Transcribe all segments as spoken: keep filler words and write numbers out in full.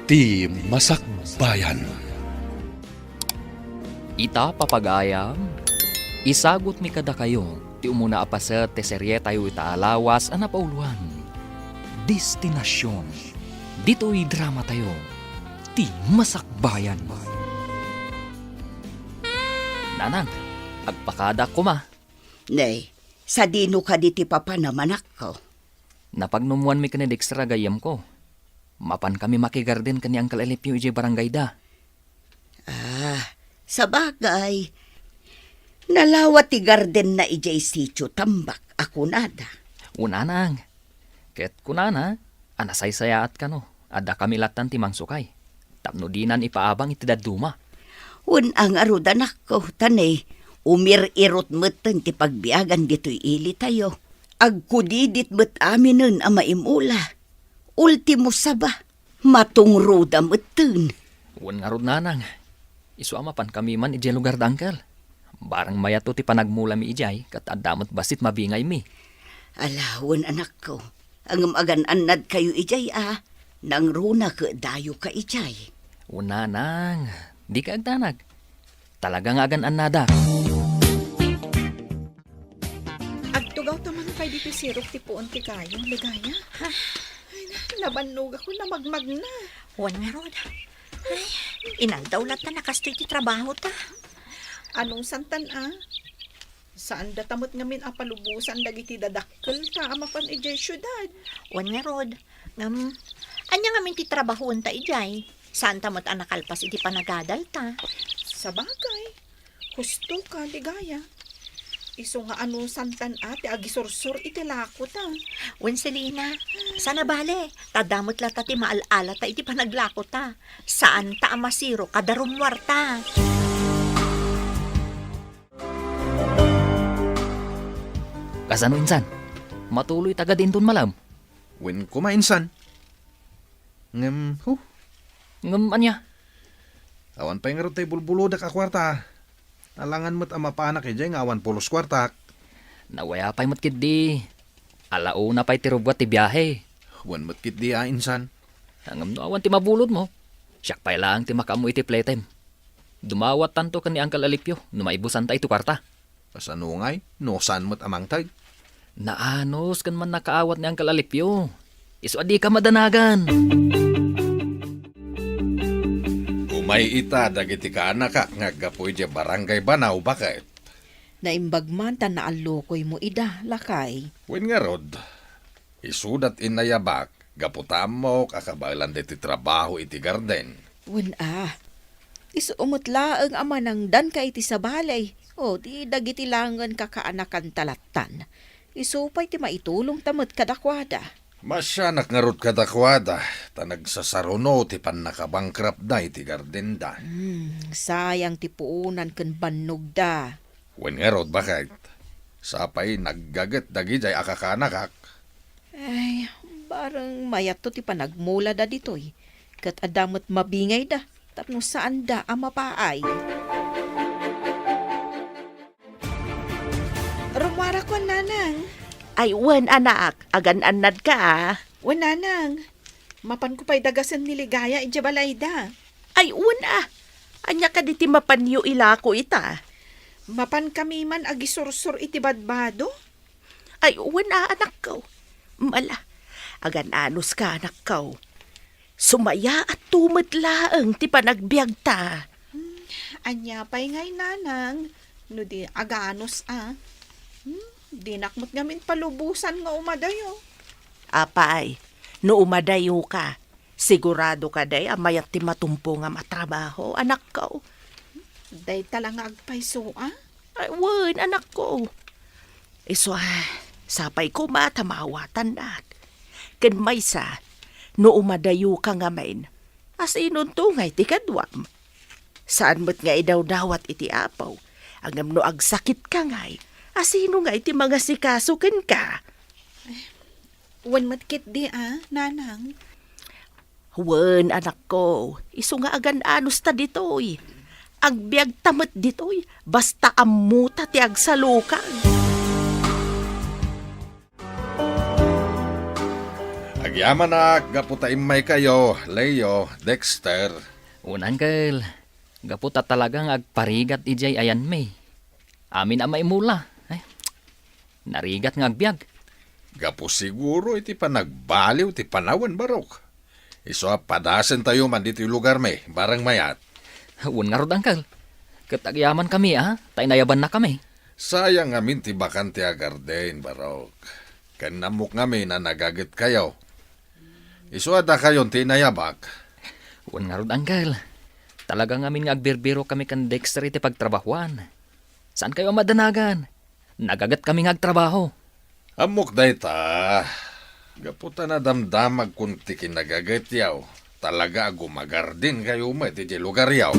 Ti Masakbayan. Ita, papagayam, isagutmi kadakayo ti umuna a paset ti serietayo ita a lawas a napauloan, Destinacion. Ditoy dramatayo, Ti Masakbayan. Nanang, agpakada koma. Nay, sadino kadi ti papanam, anakko? Napagnumoanmi ken ni Dexter a gayyemko. Mapankami makigarden ken ni Uncle Alipio idiay barangayda. Ah, sabagay. Nalawa ti gardenna idiay sitio Tambak a kunada. Wen, nanang. Ket kunana a nasaysayaat kano, adda kami lattan ti mangsukay tapno dinan ipaabang iti dadduma. Wen a ngarud, anakko, ta ne, umir-irot metten ti pagbiagan ditoy ilitayo. Agkudidit met aminen a maimula. Ultimo saba, matungruda metten. Wen ngarud, nanang. Isu a mapankami man idiay lugar da Uncle. Barang mayatto ti panagmulami idiay, ket adda met bassit mabingaymi. Ala, wen, anakko. Ngem agan-annadkayo idiay a, nangruna ket dayoka idiay. Wen, nanang, dika agdanag. Talaga nga agan-annadak. Agtugaw ta man pay ditoy sirok ti puon ti kayo, Ligaya. Ay, nabannogak, namagmagna. Wen ngarud. Ay, inaldaw latta a kastoy ti trabahota. Anong santan a? Saan data met ngamin a palubosan dagiti dadakkelta a mapan idiay siudad. Wen ngarud. Ngem, ania ngamin ti trabahoenta idiay? Saanta met a nakalpas iti panagadalta. Sabagay, husto ka, Ligaya. Isu nga anong santan a ti agisursor iti lakota. Wen, Selina, saan a bale, ta adda met latta ti maal-alata iti panaglakota. Saanta a masirok kada rummuarta. Kasano insan? Matuloyta kadi inton malem? Wen koma insan. Ngem, huh. Ngem ania? Awan pay ngarud tay bulbulodek a kuarta. Alangan met a mapanak idiay nga awan pulos kuartak. Nawayaw pay met ketdi. Ala una pay ti rubbuat ti biahe. Wen met ketdi a insan. Ngem no awan ti mabulodmo, siak pay laeng ti makaammo iti pletem. Dumawattanto ken ni Uncle Alipio no maibusanta iti kuarta. Kasano ngay no saan met a mangted? Naanus ken mannakaawat ni Uncle Alipio. Isu a dika madanagan. Umay ita dagiti kaanakak nga aggapu idiay Barangay Banao, baket. Naimbag man ta naallokoymo ida, lakay. Wen ngarud, isuda ti inayabak gapu ta ammok a kabaelan daytoy trabaho iti garden. Wen a, isu met laeng a manangdanka iti sabali, o ti dagiti laengen kakaanakanta lattan. Isu pay ti maitulongta met kadakuada. Masianak ngarud kadakuada, ta nagsasaruno ti pannakabangkrapda iti gardenda. Hmm, sayang ti puonan ken bannogda. Wen ngarud, baket, sapay naggaget dagidiay a kakaanakak. Ay, bareng mayatto ti panagmulada ditoy, ket adda met mabingayda tapno saanda a mapaay. Rummuarakon, nanang. Ay, wen, anak, agan-annadka a. Wen, nanang. Mapanko pay dagasen ni Ligaya idiay balayda. Ay, wen a. Ania kadi ti mapanyo ilako ita? Mapankami man agisursor iti badbado. Ay, wen a, anakko. Mala, agan-anuska, anakko. Sumayaatto met laeng ti panagbiagta. Hmm, ania pay ngay, nanang, no di aganus a? Hmm, dinak met ngamin palubosan nga umadayo. Apay, no umadayoka, sigurado kadi a mayat ti matumpo nga matrabaho, anakko? Dayta la nga agpayso a? Ay, wen, anakko. Isu a, sapay koma ta maawatannak. Ken maysa, no umadayoka ngamin, asinonto ngay ti kaduam? Saan met nga idawdawat iti Apo, ngem no agsakitka ngay, asino ngay ti mangasikaso kenka? Wen met ketdi a, nanang. Wen, anakko, isu nga agan-anusta ditoy. Agbiagta met ditoy, basta ammota ti agsalukag. Agyamanak gapu ta immaykayo, Leo, Dexter. Wen, Uncle. Gapu ta talaga nga agparigat idiay ayanmi. Amin a maimula. Ay, narigat nga agbiag. Gapu siguro iti panagbaliw ti panawen, Barok. Isu a padasentayo man ditoy lugarmi, barang mayat. Wen ngarud, Uncle. Ket agyamankami, a, ta inayabannakami. Sayang ngamin ti bakante a garden, Barok. Ken ammok ngamin a nagagetkayo. Isu a dakayon ti inayabak. Wen ngarud, Uncle. Talaga ngamin nga agbirbirokami ken Dexter iti pagtrabahoan. Saankayo a madanagan. Nagagetkami nga agtrabaho. Ammok dayta. Gapu ta nadamdamagkon ti kinagagetyo, talaga a gumagardenkayo met idiay lugaryo.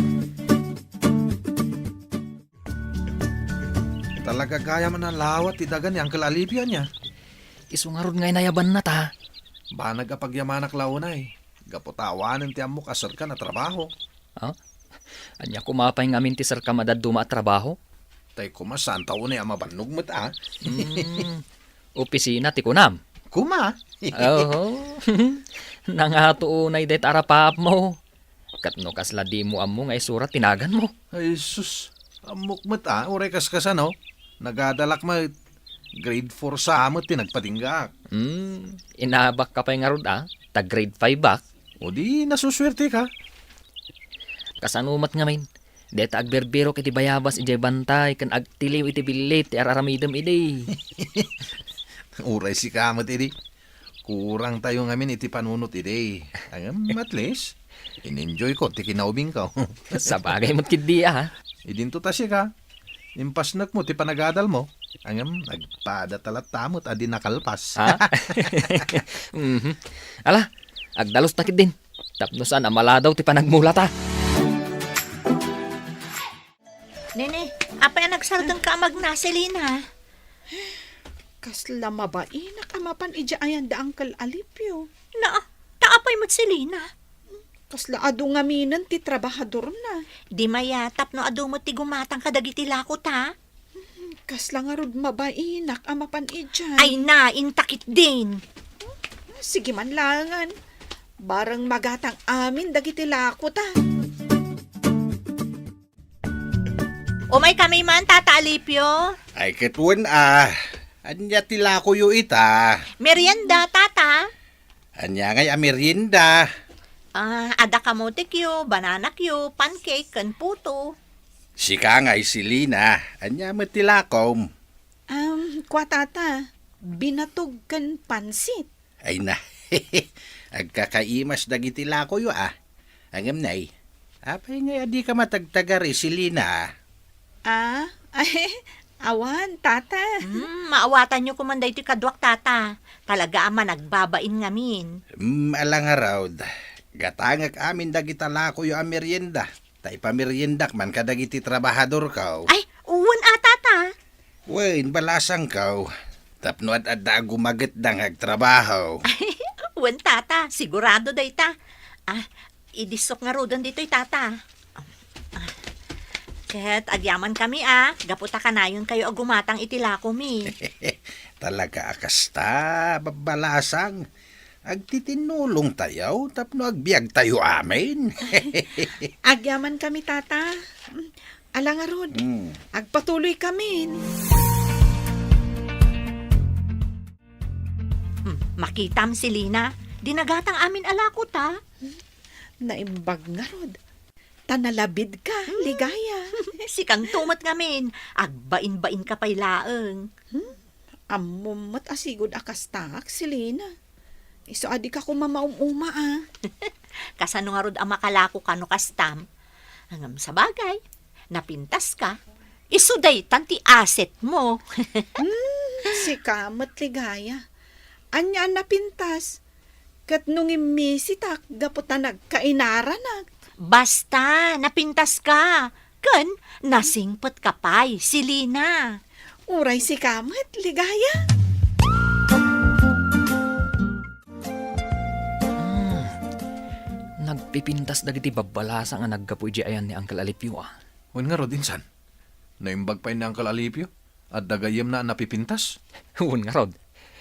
Talaga gayam a nalawat ti daga ni Uncle Alipio, ania? Isu ngarud nga inayabanna ta. Banag a pagyamanak la unay, gapu ta awanen ti ammok a serkan a trabaho. Ha? Ania koma pay ngamin ti serkam a dadduma a trabaho? Tay koma, saanta unay a mabannog met a. Hmm, opisina ti kunam? Koma. Oho. Nangato unay dayta a rapapmo. Ket no kasla dimo ammo nga isura ti naganmo. Ay, sus. Ammok met a, uray kaskasano. Nagadalak met. Grade four sa met ti nagpatinggaak. Hmm, inabakka pay ngarud a, ta grade five-ak. O di, nasusuerteka. Kasano met ngamin, dayta agbirbirok iti bayabas idiay bantay ken agtiliw iti billit ti ar-aramidem idi. Uray sika met idi. Kurangtayo ngamin iti panunot idi. Ngem, at least, in-enjoyko ti kinaubingko. Sabagay met ketdi a. Idinto ta sika, impasnekmo ti panagadalmo. Ngem, agpadata latta met a di nakalpas. Ha? Mhm. Ala, agdalos ta ketdin. Tapno saan a maladaw ti panagmulata. Nene, apay a nagsardengka a magna, Selina? Kasla mabainak a mapan idiay ayan da Uncle Alipio. Na, ta apay met, Selina? Kasla adu ngaminen ti trabahadorna. Di mayat, tapno adu met ti gumatang kadagiti lako ta. Kasla ngarud mabainak a mapan idiay. Ay na, inta ketdin. Sige man laengen. Bareng magatang amin dagiti lako ta. Umaykami man, Tata Alipio. Ay, ket wen a. Ania ti lakoyo ita? Merienda, Tata. Ania ngay a merienda? Ah, adda kamotekyo, bananakyo, pancake, ken puto. Sika ngay, Selina, ania met ti lakom? Um, kua, Tata, binatog ken pansit. Ay na, agkakaimas dagiti lakoyo a. Ngem nay, apay ngay a dika matagtagari, Selina? Ah, ay, awan, Tata. Hmm, maawatanyo koman daytoy kaduak, Tata. Talaga a managbabain ngamin. Hmm, ala ngarud. Gatangek amin dagita lakoyo a merienda. Ta ipameriendak man kadagiti trabahadorko. Ay, wen a, Tata. Wen, balasangko. Tapno ad-adda a gumagetda nga agtrabaho. Wen, Tata, sigurado dayta. Ah, idissok ngaruden ditoy, Tata. Ah, ket agyamankami a, gapu ta kanayonkayo a gumatang iti lakomi. Talaga a kasta, babbalasang. Agtitinnulongtayo tapno agbiagtayo amin. Agyamankami, Tata. Ala ngarud, hmm, agpatuloykamin. Hmm, makitam, Selina. Dinagatang amin a lako ta. Naimbag ngarud. Ta nalabidka, hmm, Ligaya. Sikanto met ngamin, agbainbainka pay laeng. Hmm? Ammom met a sigud a kastaak, Selina. Isu a dika koma maum-uma a. Kasano ngarud a makalakoka no kastam? Ngem sabagay, napintaska. Isu daytan ti assetmo. Hmm, sika met, Ligaya. Ania a napintas? Ket no ngimmisitak gapu ta nagkainaranak. Basta, napintaska. Ken nasingpetka pay, Selina. Uray sika met, Ligaya. Hmm. Nagpipintas dagiti babbalasang a naggapu idiay ayan ni Uncle Alipio a. Wen ngarud, insan? Naimbag pay ni Uncle Alipio? Adda gayyemna a napipintas? Wen ngarud.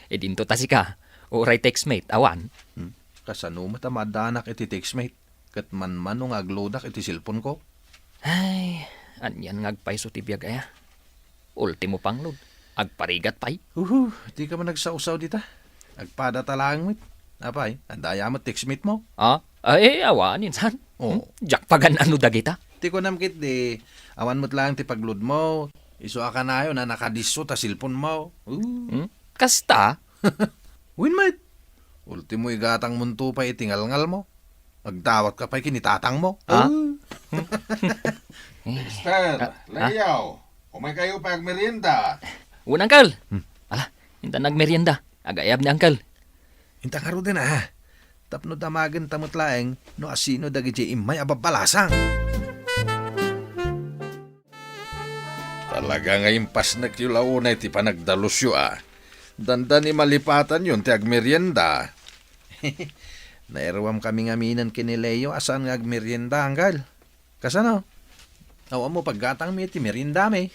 Idinto ta sika, Uray textmate, awan. Hmm? Kasano met a maaddanak iti textmate? Ket manmano nga agloadak iti cellphone-ko? Ay, anian nga agpayso ti biag aya. Ultimo pangload, agparigat pay. Uhu, dika man agsawsaw dita. Agpadata laeng met. Apay, adda aya met textmate-mo? Ah? Ay, awan, insan. Oo. Hmm? Diak pagan-ano dagita? Ti kunam ketdi, awan met laeng ti pagload-mo. Isu a kanayon a nakadisso ta cellphone-mo. Uh. Hmm? Kasta? Wen met. Ultimo, igatangmonto pay iti ngalngalmo. Agdawatka pay ken ni tatangmo. Ah? Uh. Dexter, ah, ah? Leo, umaykayo pay agmerienda. Wen, Uncle. Hmm. Ala, intan agmerienda. Agayab ni Uncle. Inta ngaruden, a. Tapno damagenta met laeng no asino dagiti immay a babbalasang. Talaga nga impasnekyo la unay ti panagdalusyo, a. Dandani malipatanyon ti agmerienda. Nairuamkami ngaminen ken ni Leo a saan nga agmerienda, Uncle. Kasano? Awan mo paggatangmi iti meriendami.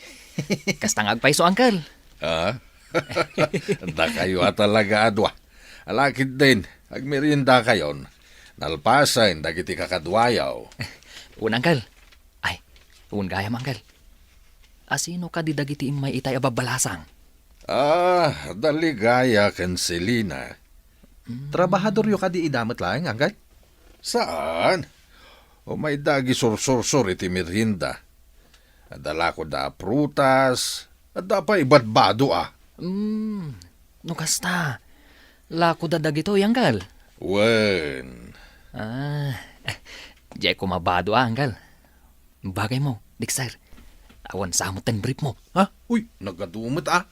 Kasta nga agpayso, Uncle. Ah? Dakayo a talaga a dua. Ala ketdin, agmeriendakayon. Nalpasen dagiti kakaduayo. Wen, Uncle. Ay, wen gayam, Uncle. Asino kadi dagiti immay itay a babbalasang? Ah, da Ligaya ken Selina. Mm. Trabahadoryo kadi ida met laeng, Uncle? Saan? Umayda agisursursor iti merienda. Adda lakoda a prutas, adda pay badbado, a. Mm, no kasta, lakoda dagitoy, Uncle? Wen. Ah, diay koma bado, a, Uncle. Bagaymo, Dexter. Awan sa met ten briefmo. Ha? Uy, nagadu met, a.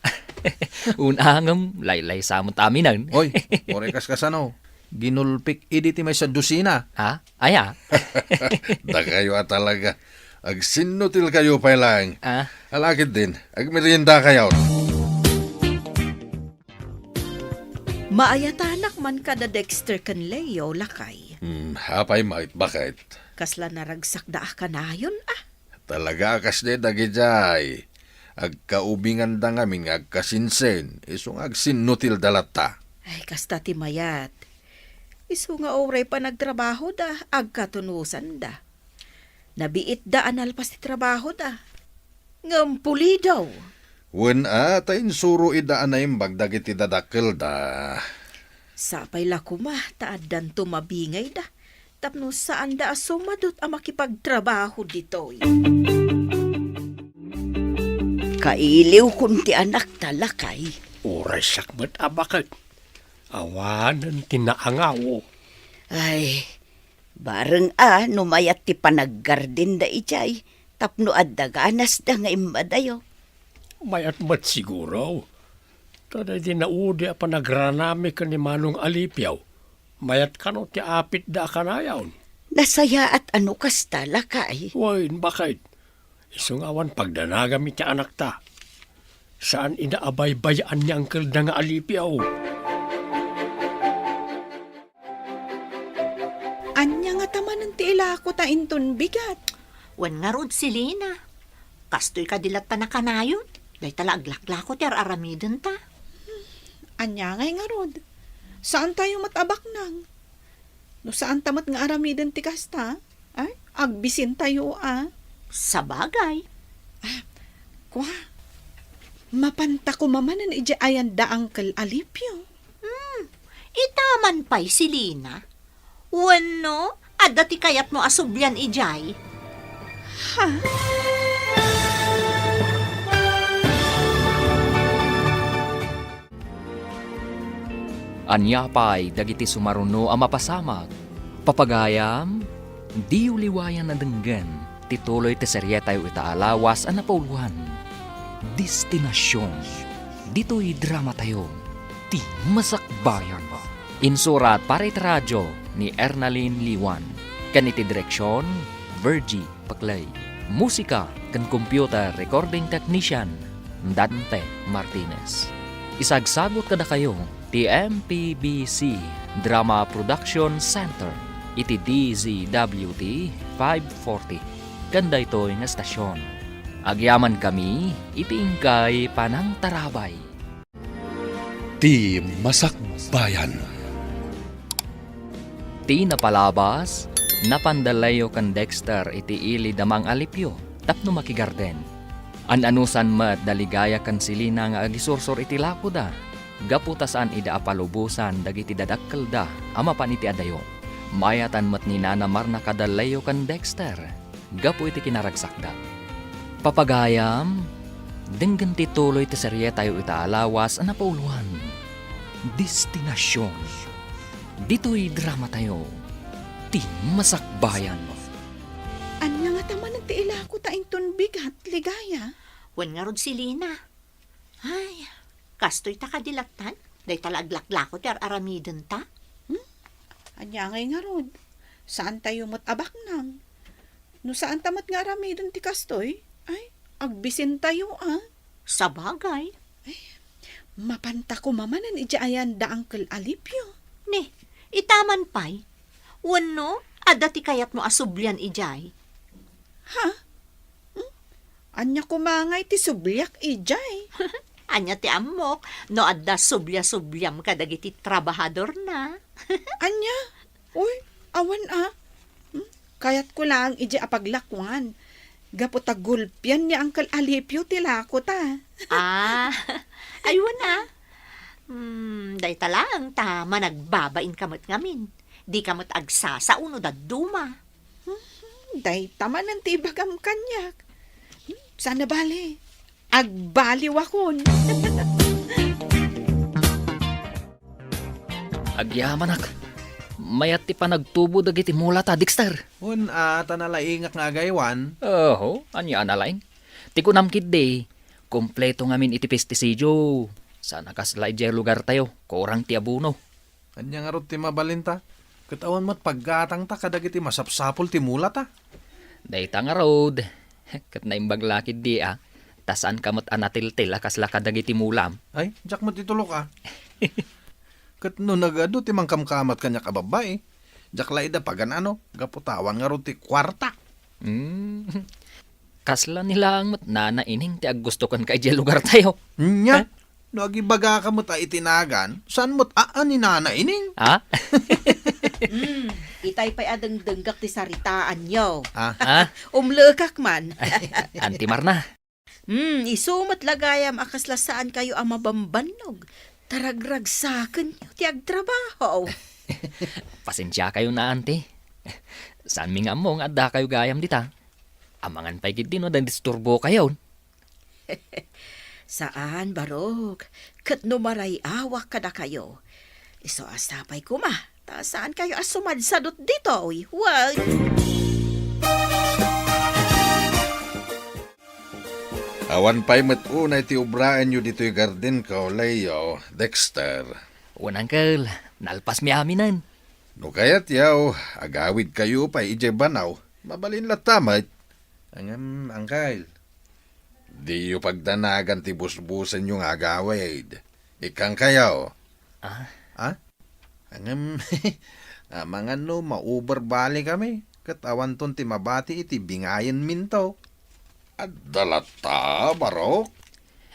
Wen, ngem laylaysa met aminen. Oy, uray kaskasano. Ginulpik idi ti maysa dosina. Ha? Aya? Dakayo a talaga. Agsinnutilkayo pay laeng. Ah? Ala ketdin, agmeriendakayon. Maayatanak man kada Dexter ken Leo, lakay. Hmm, apay met, baket? Kasla naragsakda a kanayon, a. Talaga a kasdi dagidiay. Agkaubinganda ngamin nga agkasinsin, isu nga agsinnutilda latta. Ay, kasta ti mayat. Isu nga uray panagtrabahoda, agkatunusanda. Nabiitda a nalpas ti trabahoda. Ngem pulido. Wen a, ta insuro ida a naimbag dagiti dadakkelda. Sapay la koma ta addanto mabingayda tapno saanda a sumadut a makipagtrabaho ditoy. Kailiwkon ti anakta, lakay. Uray siak met a baket. Awanen ti naangawo. Ay, bareng a no mayat ti panaggardinda idiay tapno adda ganasda nga immadayo. Mayat met siguro. Ta daydi naudi a panagranami ken ni Manong Alipio, mayat kano ti apitda a kanayon. Nasayaat a no kasta, lakay. Wen, baket. Isu nga awan pagdanagam iti anakta. Saan ida a baybay-an ni angkelda nga Alipio. Ania ngata manen ti ilako ta inton bigat? Wen ngarud, Selina. Kastoy kadi latta nakanayon. Dayta la aglaklako ti ar-aramidenta. Ania ngay ngarud? Saantayo met a baknang. No saanta met nga aramiden ti kasta, ay, agbisintayo a. Sabagay. Ah, kua, mapanta koma manen idiay ayan da Uncle Alipio. Hmm, ita man pay, Selina. Wenno, adda ti kayatmo a sublian idiay? Ha? Ania pay dagiti sumaruno a mapasamak? Papagayam, diyo liwayan a denggen ti tuloy ti serietayo ita a lawas a napauluan, Destinacion. Ditoy dramatayo, ti Masakbayan. Insurat para iti radio ni Ernalyn Liwan, ken iti direksion, Virgie Paclay. Musika ken computer recording technician, Dante Martinez. Isagsagut kadakayo ti M P B C Drama Production Center iti D Z W T five forty, ken daytoy nga estasion. Agyamankami iti inkay panangtarabay. Ti Masakbayan. Bayan. Ti napalabas, napan da Leo ken Dexter iti ili da Mang Alipio tapno makigarden. An-anusan met da Ligaya ken Selina nga agisursor iti lakoda, gapu ta saan ida a palubosan dagiti dadakkelda a mapan iti adayo. Mayatan met ni Nana Marna kada Leo ken Dexter gapu iti kinaragsakda. Papagayam, denggen ti tuloy ti serietayo ita a lawas a napauloan, Destinacion. Ditoy dramatayo, ti masakbayan. Ania ngata manen ti ilako ta inton bigat, Ligaya? Wen ngarud, Selina. Ay, kastoy ta kadi lattan? Dayta la aglaklako ti ar-aramidenta? Hmm? Ania ngay ngarud? Saantayo met a baknang. No saanta met nga aramiden ti kastoy, ay, agbisintayo, a. Sabagay. Ay, mapanta koma manen idiay ayan da Uncle Alipio. Ni, ita man pay. Wenno, adda ti kayatmo a sublian idiay? Ha? Hmm? Ania koma ngay ti subliak idiay? Ania ti ammok no adda sublia-subliam kadagiti trabahadorna? Ania? Uy, awan a. Hmm? Kayatko laeng idiay a paglakuan. Gapu ta gulpian ni Uncle Alipio ti lakota. Ah, ay, wen a. Hmm, dayta laeng ta managbabainka met ngamin. Dika met agsasao no dadduma. Hmm, dayta manen ti ibagam kaniak. Hmm, saan a bale. Agbaliwakon. Agyamanak. Mayat ti panagtubo dagiti mulata, Dexter. Wen a, ta nalaingak nga agaywan. Oho, ania a nalaing? Ti kunam ketdi, kompleto ngamin iti pestisidio. Saan a kasla idiay lugartayo, kurang ti abono. Ania ngarud ti mabalinta? Ket awan met paggatangta kadagiti masapsapul ti mulata. Dayta ngarud, ket naimbag la ketdi a, ta saanka met a natiltil a kasla kadagiti mulam. Ay, diak met itulok a. Ket no nagadu ti mangkamkamat kaniak a babbai, diak la ida pagan-ano, gapu ta awan ngarud ti kuarta. Hmm. Kasla ni laeng met Nana Ining ti aggusto kenka idiay lugartayo. Nia? Eh? No agibagaka met a iti nagan, saan met a, a ni Nana Ining? Ha? Hmm, itay pay a dengdenggak ti saritaanyo. Ah. Ha? Umleekak man. Anti Marna. Hmm, isu met la gayam a kasla saankayo a mabambannog. Taragragsakenyo ti agtrabaho. Pasensiakayo na, Anti. Saanmi nga ammo nga addakayo gayam dita. Amangan pay ketdi no nadisturbokayon. Saan, Barok. Ket no maray-awak kadakayo, isu a sapay koma, ta saankayo a sumadsadot ditoy. Wen. Awan pay met unay ti obraenyo ditoy gardenko, Leo, Dexter. Wen, Uncle, nalpasmi aminen. No kayatyo, agawidkayo pay idiay banaw. Mabalin latta met. Ngem, Uncle, diyo pagdanagan ti busbusenyo nga agawid. Ikkankayo. Ah? Ha? Ngem, amangan no mauber bale kami, ket awanton ti mabati iti bingayenminto. Adda latta, Barok.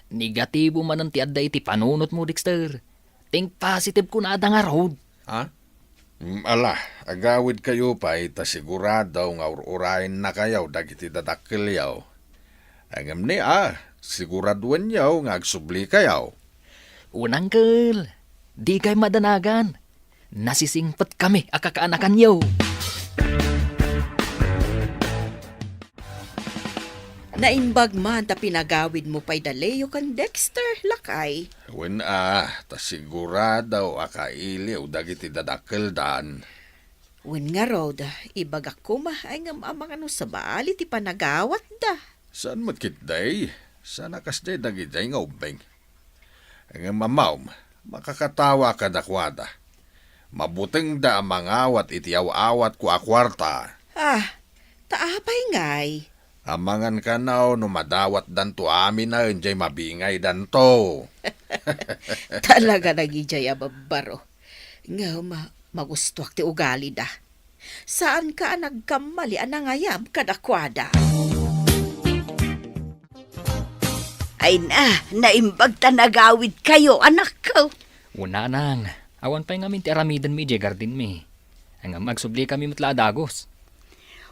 Negatibo manen ti adda iti panunotmo, Dexter. Think positive kunada ngarud. Ha? Mm, ala, agawidkayo pay ta sigurado nga ur-urayennakayo dagiti dadakkelyo. Ngem ni a, siguraduenyo nga agsublikayo. Wen, Uncle, dikay madanagan. Nasisingpetkami a kakaanakanyo. Naimbag man ta pinagawidmo pay da Leo ken Dexter, lakay. Wen a, ta sigurado a kailiw dagiti dadakkeldan. Wen ngarud, ibagak koma, ay ngem amangan no sabali ti panagawatda. Saan met ketdi? Saan a kasdi dagidiay nga ubbing? Ngem ammom, makakatawa kadakuada. Mabutengda a mangawat iti aw-awatko a kuarta. Ah, ta apay ngay? Amangan kano no madawatdanto aminen jay mabingaydanto. Talaga dagidiay a babbaro. Ngem magustoak ti ugalida. Saanka a nagkammali a nangayab kadakuada. Ay na, naimbag ta nagawidkayo, anakko. Unanang, Awan pay ngamin ti aramidenmi idiay gardenmi. Ngem agsublikami met la a dagus.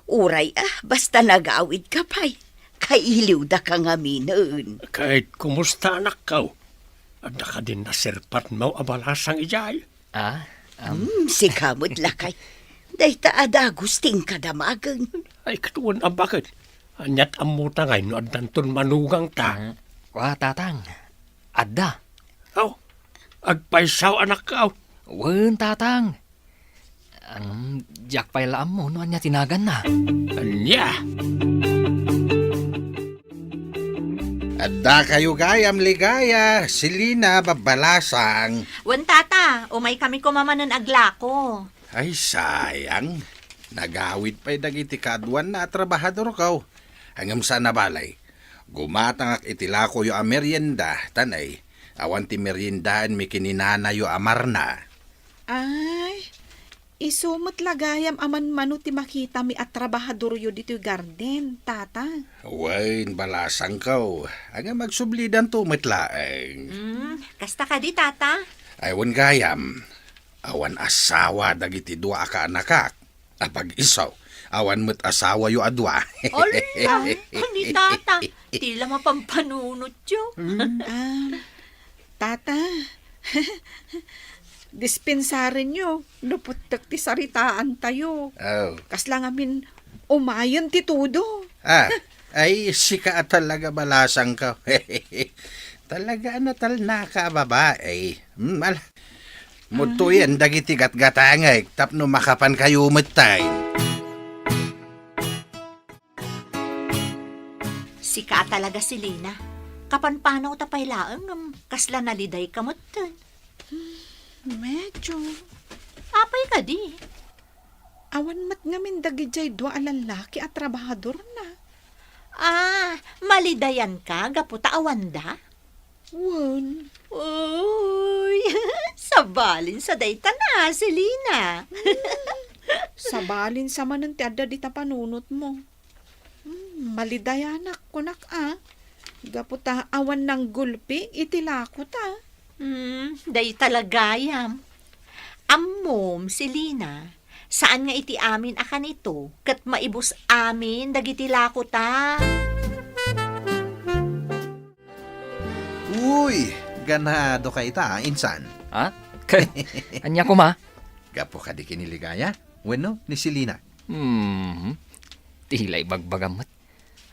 Uray a, basta nagawidka pay. Kailiwdaka ngaminen. Ket kumusta, anakko? Adda kadin naserpatmo a balasang idiay? Ah, am. Hmm, sika met lakay. Dayta a dagus ti inka damagen. Ay, ket wen a baket. Aniat ammota ngay no addanton manugangta? Ah, wa, tatang. Adda. Aw, agpaysaw, anakko. Wen, tatang. Am, diak pay la ammo no ania ti naganna. Ania? Adda kayo gayam, Ligaya, Selina, Babbalasang. Wen, tata, umay kami koma manen aglako. Ay, sayang. Nagawid pay dagiti kaaduanna a trabahadorko. Ngem saan a balay. Gumatangak iti lakoyo a merienda, ta nay, awan ti meriendaenmi ken ni nanayo a Marna. Ay, isu met la gayam a manmano ti makitami a trabahadoryo ditoy garden, tata. Wen, balasangko. Ngem agsublidanto met laeng. Hmm, kasta kadi, tata? Ay, wen gayam. Awan asawa dagiti dua a kaanakak. Apag-iso, awan met asawayo a dua. Ala, ni tata, ti la mapampanunotyo. Hmm. Ah, tata, dispensarenyo, no puttek ti saritaantayo. Oh. Kasla ngamin umayen ti tudo. Ah, ay, sika a talaga balasangko. Talaga a natalnaka a babai. Hmm, ala. Mudtoyen dagiti gatgatangek tapno makapankayo metten. Sika a talaga, Selina. Kapanpanawta pay laeng ngem kasla nalidayka metten. Medyo. Apay kadi? Awan met ngamin dagidiay dua a lallaki a trabahadorna. Ah, malidayanka gapu ta awanda? Wen. Uy, sabalinsa dayta na, Selina. Hmm, sabalinsa manen ti adda dita panunotmo. Hmm, malidayanak, kunak a. Gapu ta awan nanggulpi iti lakota. Hmm, dayta la gayam. Ammom, Selina, saan nga iti amin a kanito, ket maibus amin dagiti lakota. Uy, ganado ka ita, insan. Ha? Ania koma? Gapu kadi ken ni Ligaya? Wenno, ni Selina? Hmm, ti la ibagbagam met.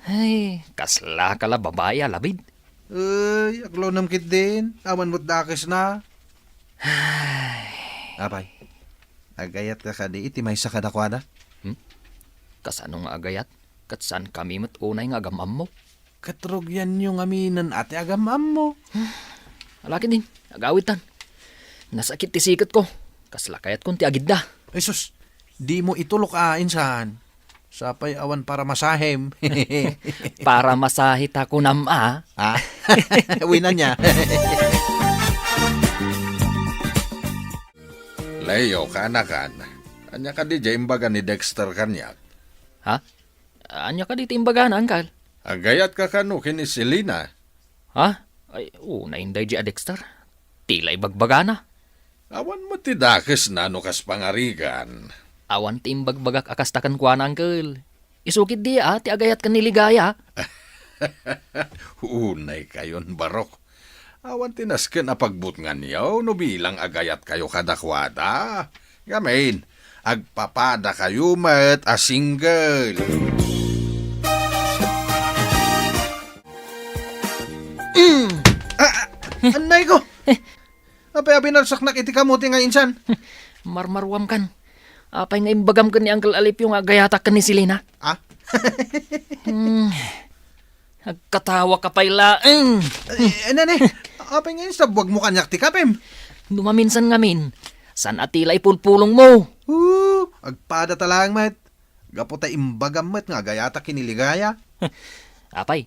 Ay, kasla ka la babai a labid. Ay, aklonam ketdin. Awan met dakesna. Ay. Apay, agayatka kadi iti maysa kadakuada? Hmm? Kasano nga agayat? Ket saan kami met unay nga agam-ammo? Ket rugianyo ngaminen a ti agam-ammo. Ala ketdin, agawidtan. Nasakit ti siketko. Kasla kayatkon ti agidda. Ay sus, dimo itulok a, insan. Sapay awan paramasahem. Paramasahe ta kunam a. Ha? Wen ania? Leo, kaanakan. Ania kadi diay imbaga ni Dexter kaniak? Ha? Ania kadi ti imbagana, Angkel? Agayatka kano ken ni Selina? Ha? Ay, unay daydiay a Dexter. Ti la ibagbagana. Awan met ti dakesna no kas pangarigan. Awan ti imbagbagak a kasta kenkuana, Angkel. Isu ketdi a ti agayat ken ni Ligaya. Unay kayon, barok. Awan ti nasken a pagbutnganyo no bilang agayatkayo kadakuada. Ngamin, agpapadakayo met a single. Mm. Ah, ah, anay ko! Apay a binarsaknak iti kamote nga insan? Marmaruamkan. Apay nga imbagam ken ni Uncle Alipio nga agayatak ken ni Selina? Ah? Hmm. Agkatawa ka pay laeng. Eh, nene, apay nga insabwagmo kaniak ti kapem? No maminsan ngamin, saan a ti la ipulpulongmo? Oo, agpada ta laeng met. Gapu ta imbagam met nga agayatak ken ni Ligaya. Apay,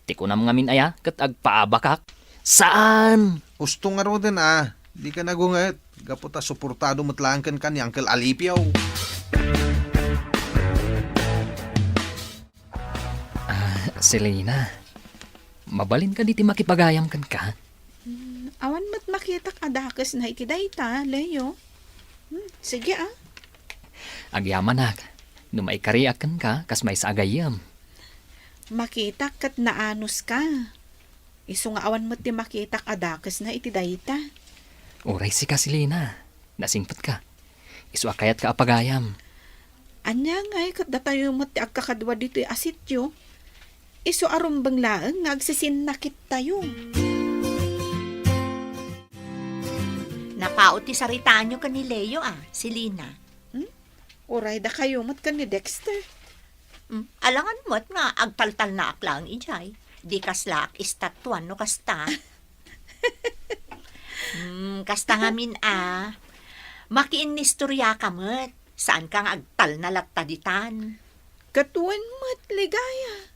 ti kunam ngamin aya ket agpaabakak? Saan! Husto ngaruden a, dika nagunget, gapu ta suportado met laeng kenka ni Uncle Alipio. Ah, Selina, mabalin kadi ti makipagayam kenka? Hmm, Awan met makitak a dakesna iti dayta, Leo. Hmm, sige, ah. Agyamanak, no maikariak kenka, kas maysa a gayyem. Makitak ket naanuska. Isu nga awan met ti makitak a dakesna iti dayta. Uray sika, Selina. Nasingpetka. Isu a kayatka a pagayam. Ania ngay ket datayo met ti agkakadua ditoy a sitio? Isu a rumbeng laeng nga agsisinnakit tayo. Napao ti saritaanyo ken ni Leo, a, Selina. Hmm? Uray dakayo met ken ni Dexter. Hmm, alangan met nga agtaltalnaak laeng idiay. Di kaslaak istatuan no kasta. Hmm, kasta ngamin a. Makiinnistoriaka met. Saanka nga agtalna latta ditan. Ket wen met, Ligaya.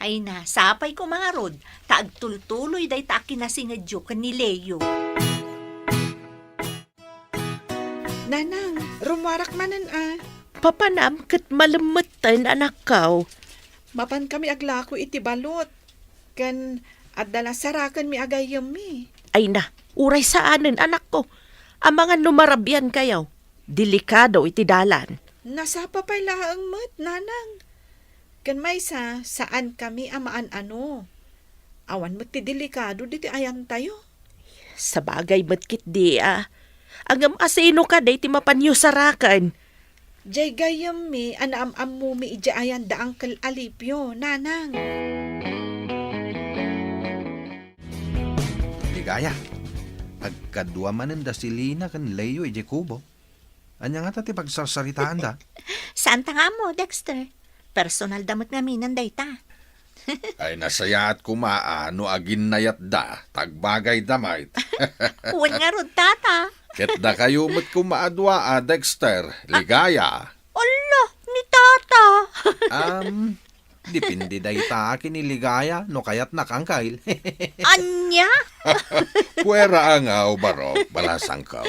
Ay na, sapay koma ngarud, ta agtultuloy dayta a kinasingedyo ken ni Leo. Nanang, rummuarak manen a. Papanam ket malemmetten, anakko. Mapankami aglako iti balot. Ken adda la sarakenmi a gayyemmi. Ay na, uray saanen, anakko. Amangan no marabiankayo. Delikado iti dalan. Nasapa pay laeng met, nanang. Ken maysa, saankami a maan-ano. Awan met ti delikado ditoy ayantayo. Sabagay met ketdi a. Ngem asino kadi ti mapanyo saraken? Diay gayyemmi a naam-ammomi idiay ayan da Uncle Alipio, nanang. Ligaya, agkadua manen da Selina ken Leo idiay kubo. Ania ngata ti pagsarsaritaanda? Saanta nga ammo, Dexter. Personalda met ngaminen dayta. Ay, nasayaat koma a no aginnayatda, ta agbagayda met. Wen ngarud, tata. Ket dakayo met koma a dua a Dexter, Ligaya. Ala, ni tata. Um, depende dayta ken ni Ligaya no kayatnak, Uncle. Ania? Puera a ngaw, Barok, balasangko.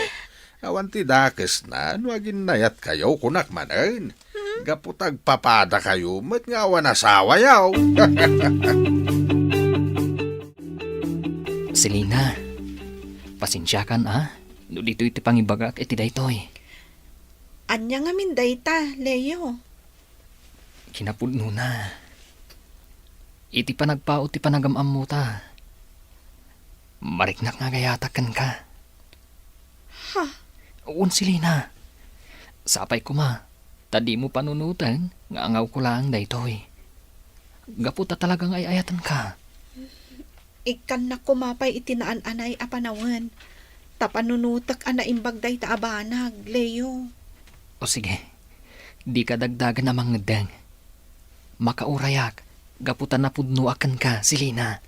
Awan ti dakesna no aginnayatkayo, kunak manen. Hmm? Gapu ta agpapadakayo met nga awan asawayo. Selina, pasensiakan a, no ditoy ti pangibagak iti daytoy. Ania ngamin dayta, Leo? Kinapudnona, iti panagpao ti panagam-ammota, mariknak nga agayatak kenka. Ha? Wen, Selina. Sapay koma, ta dimo panunoten nga angawko laeng daytoy. Gapu ta talaga nga ay-ayatenka. Ikkannak koma pay iti naan-anay a panawen, ta panunotek a naimbag dayta a banag, Leo. O sige, dika dagdagen a mangeddeng. Makaurayak gapu ta napudnoak kenka, Selina.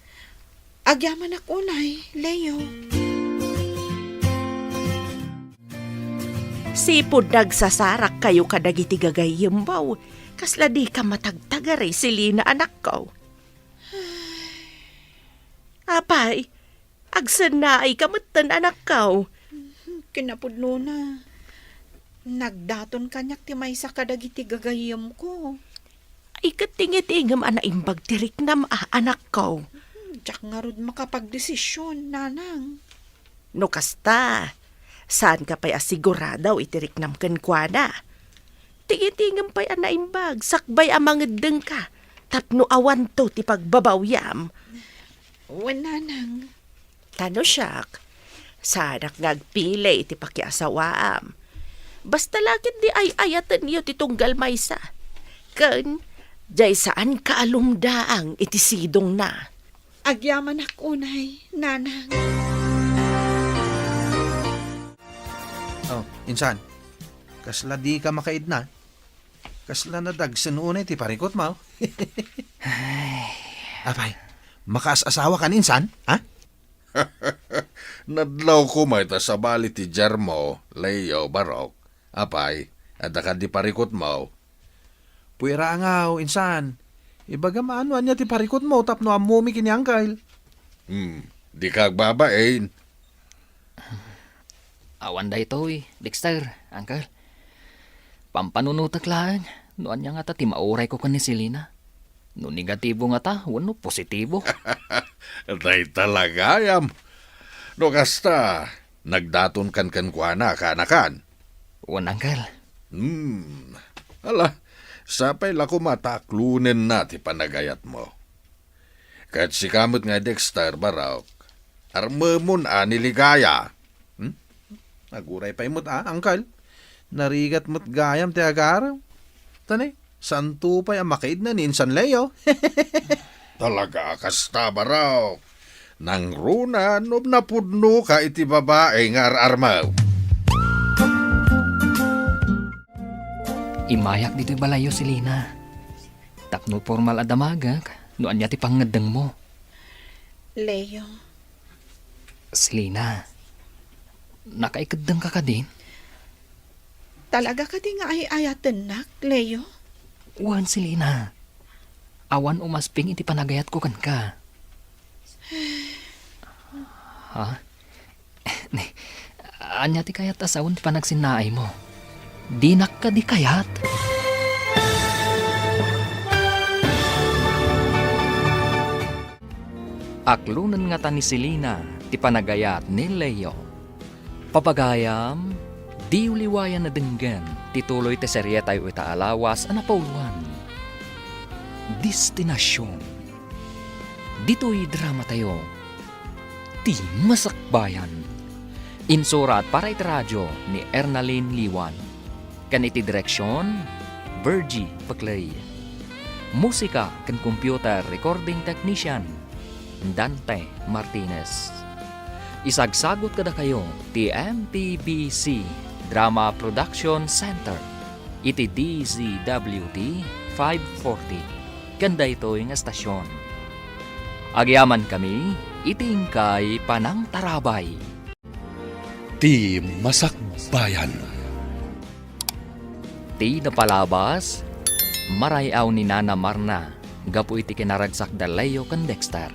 Agyamanak unay, Leo. Sipud nagsasarakkayo kadagiti gagayyemmo, kasla dika matagtagari, Selina, anakko. Apay, agsennaayka metten, anakko. Kinapudnona, nagdaton kaniak ti maysa kadagiti gagayyemko. Ay, ket tingitingem a naimbag ti riknam a, anakko. Diak ngarud makapagdesisyon, nanang. No kasta, saanka pay a sigurado iti riknam kenkuana. Tingitingem pay a naimbag, sakbay a mangeddengka, tapno awanto ti pagbabawyam. Wen, nanang. Ta no siak, saanak nga agpili iti pakiasawaam. Basta la ketdi ay-ayatenyo ti tunggal maysa. Ken, diay saanka a lumdaang iti sidongna. Agyamanak unay, nanang. Oh, insan. Kasla dika makaidna? Kasla nadagsen unay ti parikutmo? Ay. Apay, makaas-asawakan insan, ha? Nadlaw koma ita sabali ti Jermo, Leo, Barok. Apay, adda kadi parikutmo? Puera a ngaw, insan. Ibagam a no ania ti parikutmo tapno ammomi ken ni Uncle. Hmm, dika agbabain. Awan daytoy, Dexter, Uncle. Pampanunotek laeng no ania ngata ti maurayko ken ni Selina. No negatibo ngata wenno positibo. Dayta la gayam. No kasta, nagdatonkan kenkuana, kaanakan? Wen, Uncle. Hmm. Ala, sapay la koma ta aklonenna ti panagayatmo. Ket sika met nga Dexter, Barok, armemon a ni Ligaya. Hmm? Aguray pay met a, Uncle. Narigat met gayam ti agarem. Tani, santo pay a makaidna ni insan Leo. Talaga a kasta, Barok. Nangruna no napudnoka iti babai nga ar-armew. Immayak ditoy balayyo, Selina. Tapno pormal a damagek no ania ti pangngeddengmo. Leo. Selina, nakaikeddengka kadin? Talaga kadi nga ay-ayatennak, Leo? Wen, Selina. Awan umasping iti panagayatko kenka. Ha? Ania ti kayat a sawen ti panagsinnaaymo? Dinak kadi kayat? Aklonen ngata ni Selina ti panagayat ni Leo. Papagayam, diyo liwayan a denggen ti tuloy ti serietayo ita a lawas a napauluan, Destinacion. Ditoy dramatayo, Ti Masakbayan. Insurat para iti radio ni Ernalyn Liwan. Ken iti direksion, Virgie Peclay. Musika ken computer recording technician, Dante Martinez. Isagsagut kadakayo ti M P B C Drama Production Center iti D Z W T five forty ken daytoy nga estasion. Agyamankami iti inkay panangtarabay. Ti Masakbayan. Ti napalabas, maray-aw ni Nana Marna gapu iti kinaragsak da Leo ken Dexter.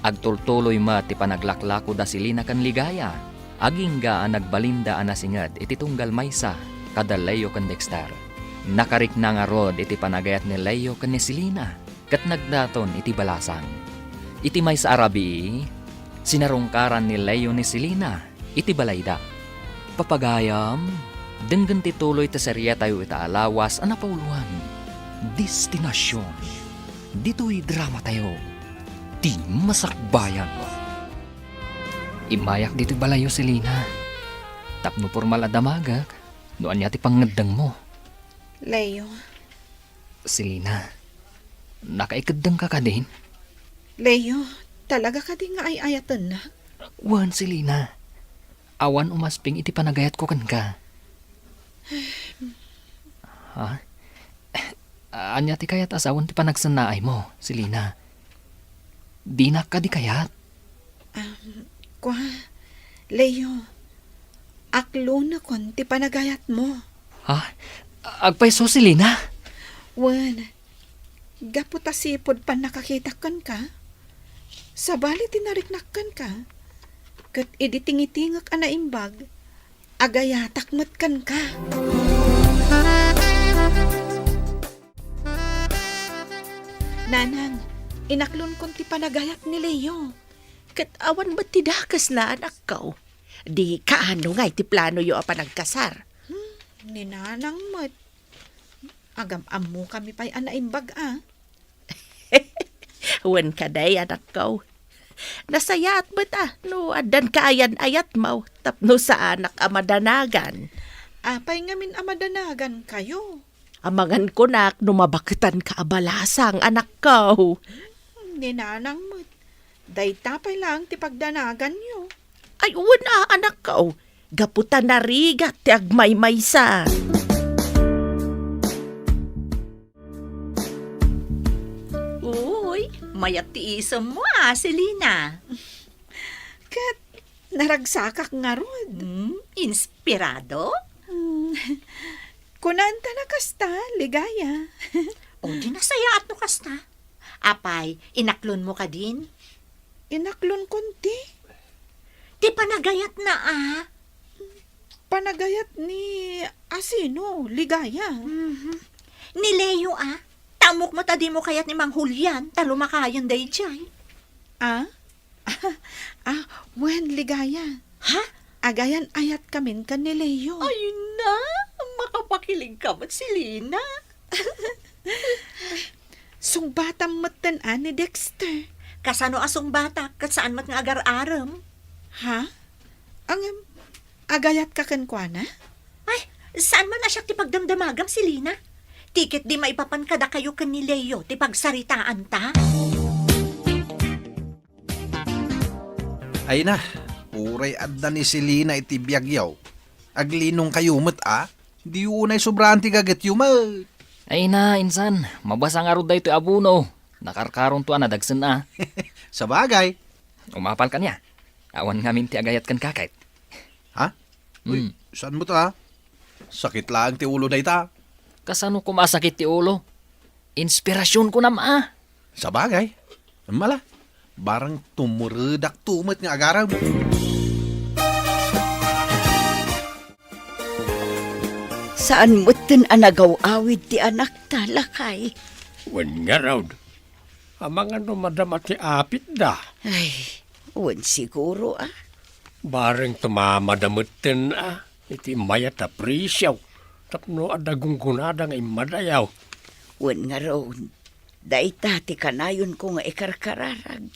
Agtultuloy met ti panaglaklako da Selina ken Ligaya, agingga a nagbalinda a nasinget iti tunggal maysa kada Leo ken Dexter. Nakarikna ngarud iti panagayat ni Leo ken ni Selina ket nagdaton iti balasang. Iti maysa a rabii, sinarungkaran ni Leo ni Selina iti balayda. Papagayam, denggen ti tuloy ti serietayo ita a lawas a napauluan, Destinacion. Ditoy dramatayo, Ti Masakbayan. Immayak ditoy balayyo, Selina, tapno pormal a damagek no ania ti pangngeddengmo. Leo. Selina, nakaikeddengka kadin? Leo, talaga kadi nga ay-ayatennak? Wen, Selina. Awan umasping iti panagayatko kenka. Ha? Ania ti kayat a sawen ti panagsennaaymo, Selina? Dinak kadi kayat? Um, kua, Leo, aklonekon ti panagayatmo. Ha? Agpayso, Selina? Wen, gapu ta sipud pannakakitak kenka, sabali ti nariknak kenka, ket idi tingitingek a naimbag, agayatak met kenka. Nanang, inaklonkon ti panagayat ni Leo. Ket awan met ti dakesna, anakko. Di kaano ngay ti planoyo a panagkasar? Hmm, ni Nanang met. Agam-ammokami pay a naimbag a. Wen kadi, anakko. Nasayaat met a no addanka ayan-ayatmo tapno saanak a madanagan. Apay ngamin a madanagankayo? Amangan kunak no mabaketanka a balasang, anakko. Hmm, ni Nanang met. Dayta pay laeng ti pagdanaganyo. Ay, wen a, anakko. Gapu ta narigat ti agmaymaysa. Uy, mayat ti isemmo a, Selina. Ket naragsakak ngarud. Hmm, inspirado? Hmm. Kunanta na kasta, Ligaya. O, di nasayaat no kasta. Apay, inaklonmo kadin? Inaklonkon ti? Ti panagayatna a. Panagayat ni asino, Ligaya? Mhm. Ni Leo a. Ta ammok met a dimo kayat ni Mang Julian ta lumakayen daydiay. A? Ah, wen, Ligaya. Ha? Agayan-ayatkamin ken ni Leo. Ay na, makapakiligka met, Selina. Sungbatam metten a ni Dexter. Kasano a sungbatak ket saan met nga agar-arem? Ha? Ngem, agayatka kenkuana? Ay, saan man a siak ti pagdamdamagam, Selina? Ti ketdi maipapan kadakayo ken ni Leo ti pagsaritaanta? Ay na, uray adda ni Selina iti biagyo. Aglinongkayo met a, di unay sobraan ti gagetyo met. Ay na, insan, mabasa ngarud daytoy abono. Nakarkaronto a nadagsen a. Sabagay. Umapal kaniak. Awan ngamin ti agayat kenka ket. Ha? Uy, hmm, saan met a? Sakit laeng ti ulo dayta. Kasano koma a sakit ti ulo? Inspirasion kunam a. Sabagay. Mala, barang tumuredakto met nga agarem. Saan metten a nagaw-awid ti anakta, lakay? Wen ngarud, amangan no madama ti apitda. Ay, wen siguro a. Bareng tumamada metten a iti mayat a presio tapno adda gunggonada nga immadayaw. Wen ngarud, dayta ti kanayonko nga ikarkararag.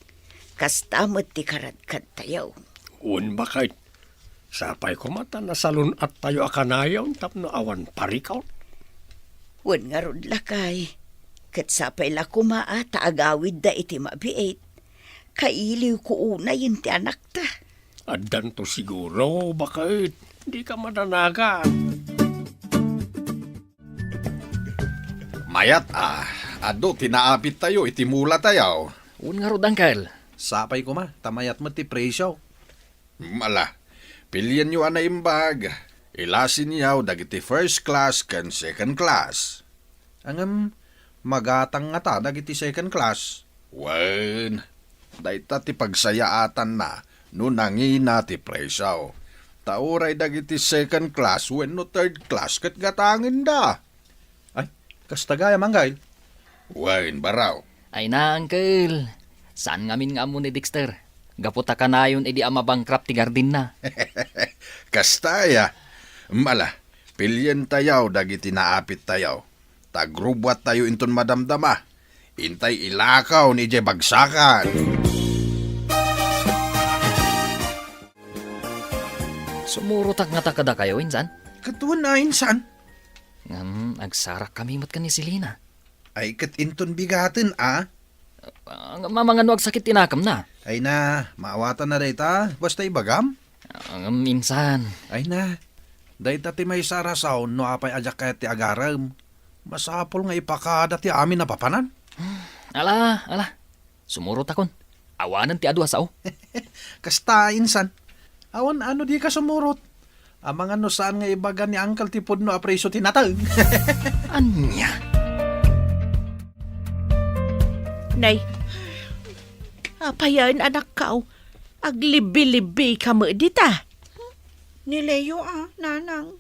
Kasta met ti karadkadtayo. Wen baket, sapay koma ta nasalun-attayo a kanayon tapno awan parikut. Wen ngarud, lakay, ket sapay la koma a ta agawidda iti mabiit. Kailiwko unayen ti anakta. Addanto siguro, baket. Dika madanagan. Mayat a, adu ti naapittayo iti mulatayo. Wen ngarud, Uncle. Sapay koma, ta mayat met ti presio. Mala, pilienyo a naimbag. Ilasinyo dagiti first class ken second class. Ngem, magatang ngata dagiti second class? Wen, dayta ti pagsayaatanna no nangina ti presio. Ta uray dagiti second class wenno third class ket gatangenda. Ay, kasta gayam, Anggail? Wen, baro. Ay na, Uncle. Saan ngamin nga ammo ni Dexter? Gapu ta kanayon idi a mabankrupt ti gardenna. Kasta aya. Mala, pilientayo dagiti naapittayo. Ta agrubuattayo inton madamdama. Intay ilakaw ni idiay bagsakan. Sumurotak ngata kadakayo, insan? Ket wen a, insan. Ngem, agsarakkami met ken ni Selina. Ay, ket inton bigaten a? Ah, mamangano agsakit ti nakemna? Ay na, maawatanna dayta, basta ibagam. Ah, ngem insan. Ay na, dayta ti maysa a rason no apay a diak kayat ti agarem. Masapul nga ipakada ti amin a papanan. Ala, ala. Sumurotakon. Awanen ti adu a sao. Kasta, insan. Awan ano dika sumurot. Amangan no saan nga ibaga ni Uncle ti pudno a presio ti nateng. Ania? Nay, apayen, anakko? Aglibbi-libbika met dita. Ni Leo a, nanang.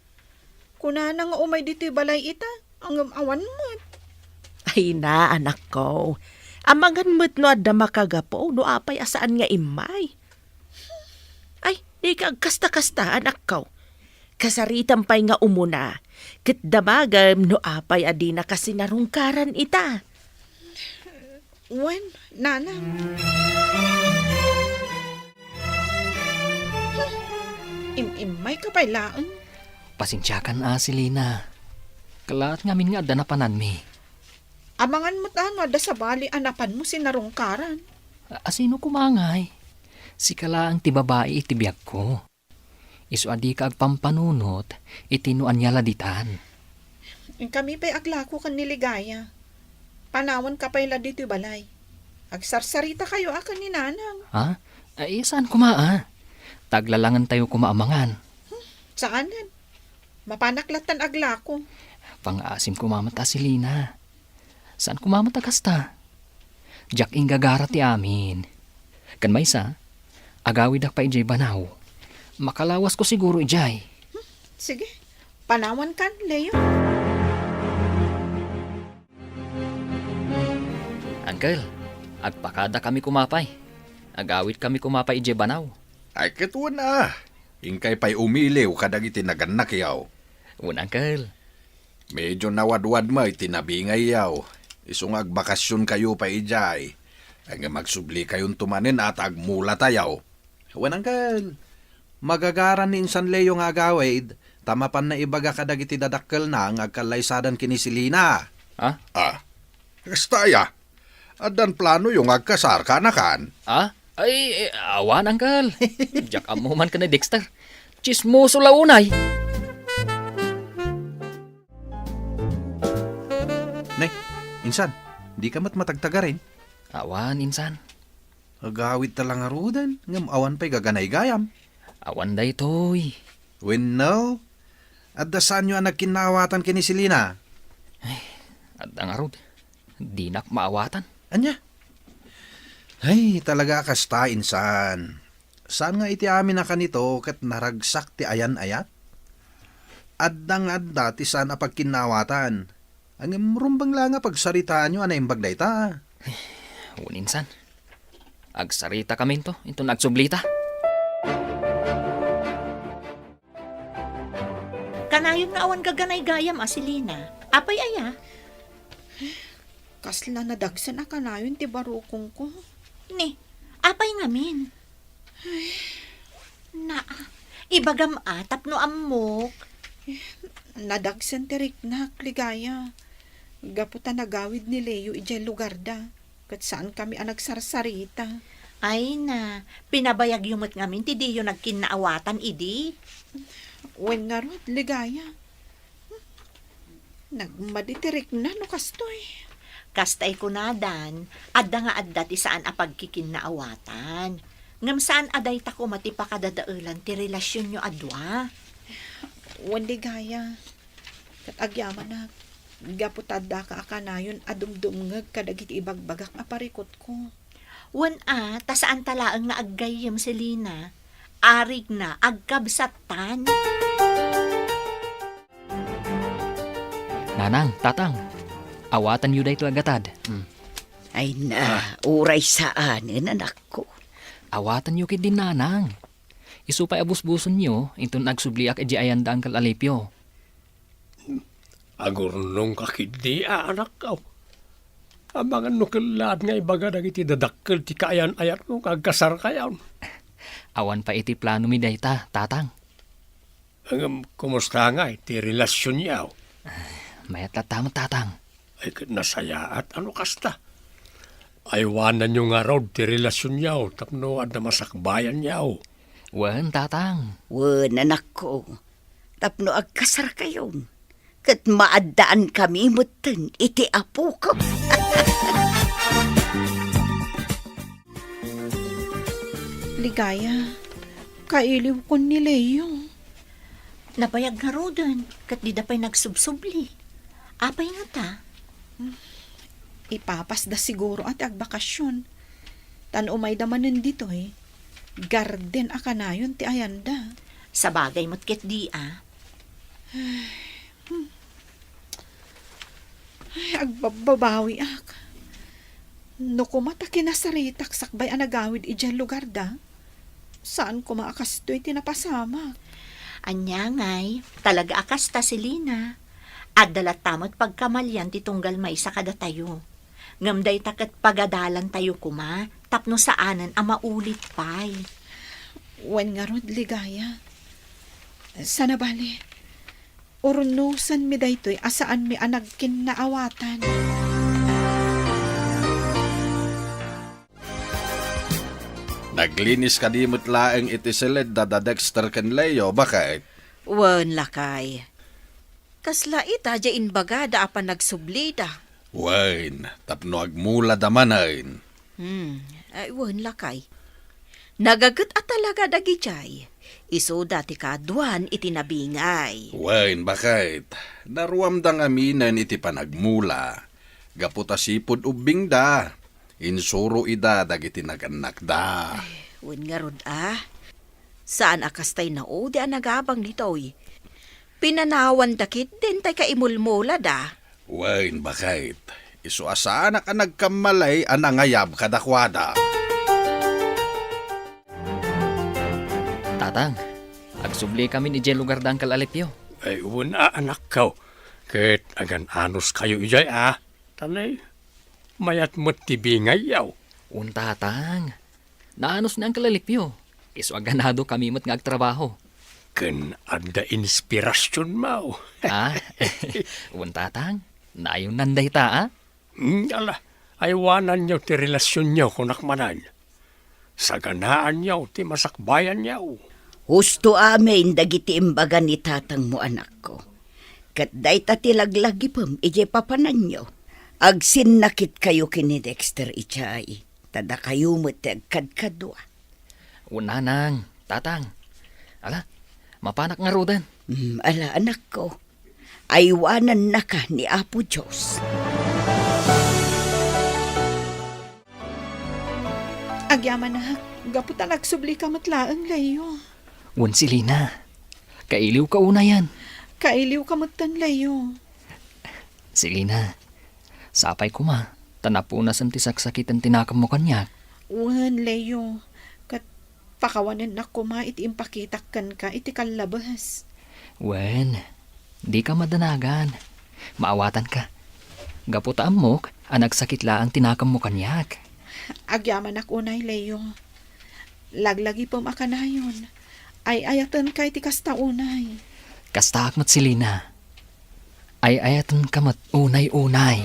Kunana nga umay ditoy balay ita, ngem awan met. Ay na, anakko. Amangan met no adda makagapu no apay a saan nga immay. Ay, dika agkasta-kasta, anakko. Kasaritam pay nga umuna, ket damagem no apay a dinaka sinarungkaran ita. Wen, nanang. Im-immayka pay laeng. Pasensiakan a, Selina. Kalaat ngamin nga adda napananmi. Amangan met a no adda sabali a napanmo sinarungkaran. A-, asino koma ngay? Sika laeng ti babai iti biagko. Isu a dika agpampanunot iti no ania la ditan. Inkami pay aglako ken ni Ligaya. Panawanka pay la ditoy balay. Agsarsaritakayo a ken ni Nanang. Ha? Ay, saan koma a? Ta aglalangentayo koma a mangan. Hmm, saanen. Mapanak lattan aglako. Pangaasim koma met a, Selina. Saan koma met a kasta? Diak inggagara ti amin. Ken maysa, agawidak pay idiay banaw. Makalawasko siguro idiay. Hmm, sige. Panawankan, Leo. Uncle, agpakadakami koma pay. Agawitkami koma pay idiay banaw. Ay, ket wen a. Inkay pay umiliw kadagiti nagannakyo. Wen, Uncle. Medyo nawadwad met ti nabingayyo. Isu nga agbakasionkayo pay idiay. Ngem agsublikayon manen a ta agmulatayo. Wen, Uncle. Magagaran ni insan Leo nga agawid, ta mapanna ibaga kadagiti dadakkelna nga agkallaysadan ken ni Selina. Ha? Ah, kasta aya. Addan planoyo nga agkasar, kaanakan? Ha? Ay, eh, awan, Uncle. Diak ammo man ken ni Dexter. Tsismoso la unay. Ne, insan, dika met matagtagarin? Awan, insan. Agawidta la ngaruden, ngem awan pay gaganaygayam. Awan daytoy. Wenno, adda saanyo a nagkinnaawatan ken ni Selina? Ay, adda ngarud. Dinak maawatan. Ania? Ay, talaga a kasta, insan. Saan nga iti amin a kanito ket naragsak ti ayan-ayat? Adda nga adda ti saan a pagkinnaawatan. Ngem rumbeng la nga pagsaritaanyo a naimbag dayta. Wen, insan. Agsaritakaminto inton agsublita. Kanayon nga awan gaganaygayam a Selina. Apay aya? Kasla nadagsen a kanayon ti barukongko. Ni, apay ngamin? Ay. Naa, ibagam a tapno ammok. Nadagsen ti riknak, Ligaya. Gapu ta nagawid ni Leo idiay lugarda, ket saankami a nagsarsarita. Ay na, pinabayagyo met ngamin ti diyo nagkinnaawatan idi? Wen ngarud, Ligaya. Nagmadi ti rikna no kastoy. Kastay kunadan, adda nga adda ti saan a pagkikinnaawatan. Ngem saan a dayta koma ti pakadadaelan ti relasionyo a dua. Wen, Ligaya. Ket agyamanak, gapu ta addaka a kanayon a dumdumngeg kadagiti ibagbagak a parikutko. Wen a, ta saanta laeng nga aggayyem, Selina. Arigna, agkabsattan. Nanang, Tatang, awatanyo daytoy a gatad. Mm. Ay na, Ah. uray saanen, anakko. Awatanyo ketdin, Nanang. Isu pay a busbusonyo, inton agsubliak idiay ayanda Uncle Alipio. Agurnongka ketdi a, anakko. Amangan no kellaat nga ibaga dagiti dadakkel ti kaayan-ayatmo nga agkasarkayon. Awan pay iti planomi dayta, Tatang. Ngem, kumusta ngay ti relasionyo? Mayat latta met, Tatang. Ay, ket nasayaat a no kasta. Aywananyo ngarud ti relasionyo tapno adda masakbayanyo. Wen, Tatang. Wen, anakko, tapno agkasarkayon, ket maaddaankami metten iti apok. Ligaya, kailiwkon ni Leo. Nabayag ngaruden, ket dida pay nagsubsubli. Apay ngata? Ipapasda siguro a ti agbakasion. Tan umayda manen ditoy, garden a kanayon ti ayanda. Sabagay met ketdi a. Ay, agbabbabawiak. No koma ta kinasaritak sakbay a nagawid idiay lugarda, saan koma a kastoy ti napasamak. Ania ngay, talaga a kasta, Selina. Adda latta met pagkamalian ti tunggal maysa kadatayo. Ngem dayta ket pagadalantayo koma tapno saanen a maulit pay. Wen ngarud, Ligaya. Sana bale, urnosenmi daytoy a saanmi a nagkinnaawatan. Naglinis kadi met laeng iti siledda da Dexter ken Leo, baket? Wen, lakay. Kasla ita diay imbagada a panagsublida. Wen, tapno agmulada manen. Hmm, ay, wen, lakay. Nagaget a talaga dagidiay. Isuda ti kaaduan iti nabingay. Wen, baket. Naruamda ngaminen iti panagmula. Gapu ta sipud ubbingda, insuro ida dagiti nagannakda. Ay, wen ngarud a. Saan a kastay naudi a nagabang ditoy. Pinanawanda ketdin tay kaimulmulada. Wen, baket. Isu a saanak a nagkammalay a nangayab kadakuada. Tatang, agsubli kamin idiay lugar da Uncle Alipio. Ay, wen a, anakko. Ket agan-anos kayo idiay, a? Tanay, mayat met ti bingayyo. Wen, Tatang. Naanos ni Uncle Alipio. Isu a ganado kami met nga agtrabaho. Ken adda inspirasionmo. Ah? Wen, Tatang. Naayonnan dayta, a? Hmm, ala, aywananyo ti relasionyo, kunak manen. Saganaanyo ti masakbayanyo. Husto amin dagiti imbaga ni tatangmo, anakko. Ket dayta ti laglagipem idiay papananyo. Agsinnakitkayo ken ni Dexter idiay, ta dakayo met ti agkadkadua. Wen, Nanang, Tatang. Ala, mapanak ngaruden. Hmm, ala, anakko. Aywanannaka ni Apo Dios. Agyamanak, gapu ta nagsublika met laeng, Leo. Wen, Selina. Kailiwka unayen. Kailiwka metten, Leo. Selina, sapay koma, ta napunasen ti saksakiten ti nakemmo kaniak. Wen, Leo. Ket pakawanennak koma iti impakitak kenka iti kallabes. Wen, dika madanagan. Maawatanka. Gapu ta ammok a nagsakit laeng ti nakemmo kaniak. Agyamanak unay, Leo. Laglagipem a kanayon. Ay-ayatenka iti kasta unay. Kastaak met, Selina. Ay-ayatenka met unay-unay.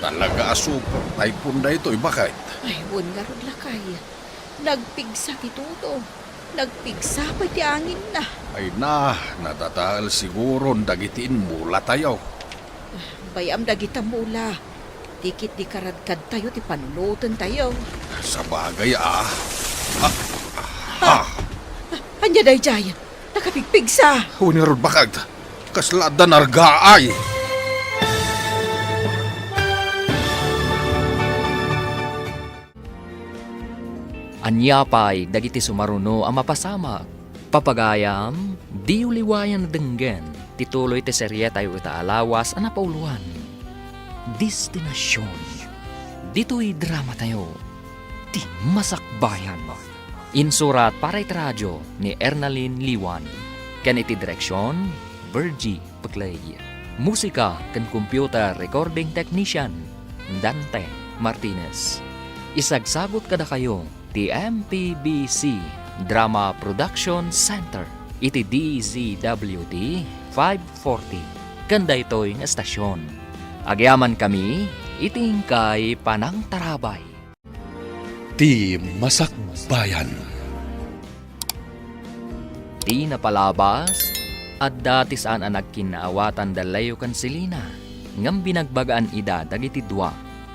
Talaga a super typhoon daytoy, baket. Ay, wen ngarud, lakay. Nagpigsa ti tudo. Nagpigsa pay ti anginna. Ay na, nadadael siguron dagiti inmulatayo. Bay-am dagita mula. Ti ketdi karadkadtayo ti panunotentayo. Sabagay a. Ah, ah. Ah, ania daydiay? Nakapigpigsa. Wen ngarud, baket. Kasla adda nargaay. Ania pay dagiti sumaruno a mapasamak? Papagayam, diyo liwayan a denggen ti tuloy ti serietayo ita a lawas a napauloan, Destinacion. Ditoy dramatayo, ti Masakbayan. Insurat para iti radio ni Ernalyn Liwan, ken iti direksion, Virgie Peclay. Musika ken computer recording technician, Dante Martinez. Isagsagut kadakayo ti M P B C Drama Production Center iti D Z W T five forty ken daytoy nga estasion. Agyamankami iti inkay panangtarabay. Ti Masakbayan. Ti napalabas, adda ti saan a nagkinnaawatan da Leo ken Selina, ngem binagbagaan ida dagiti dua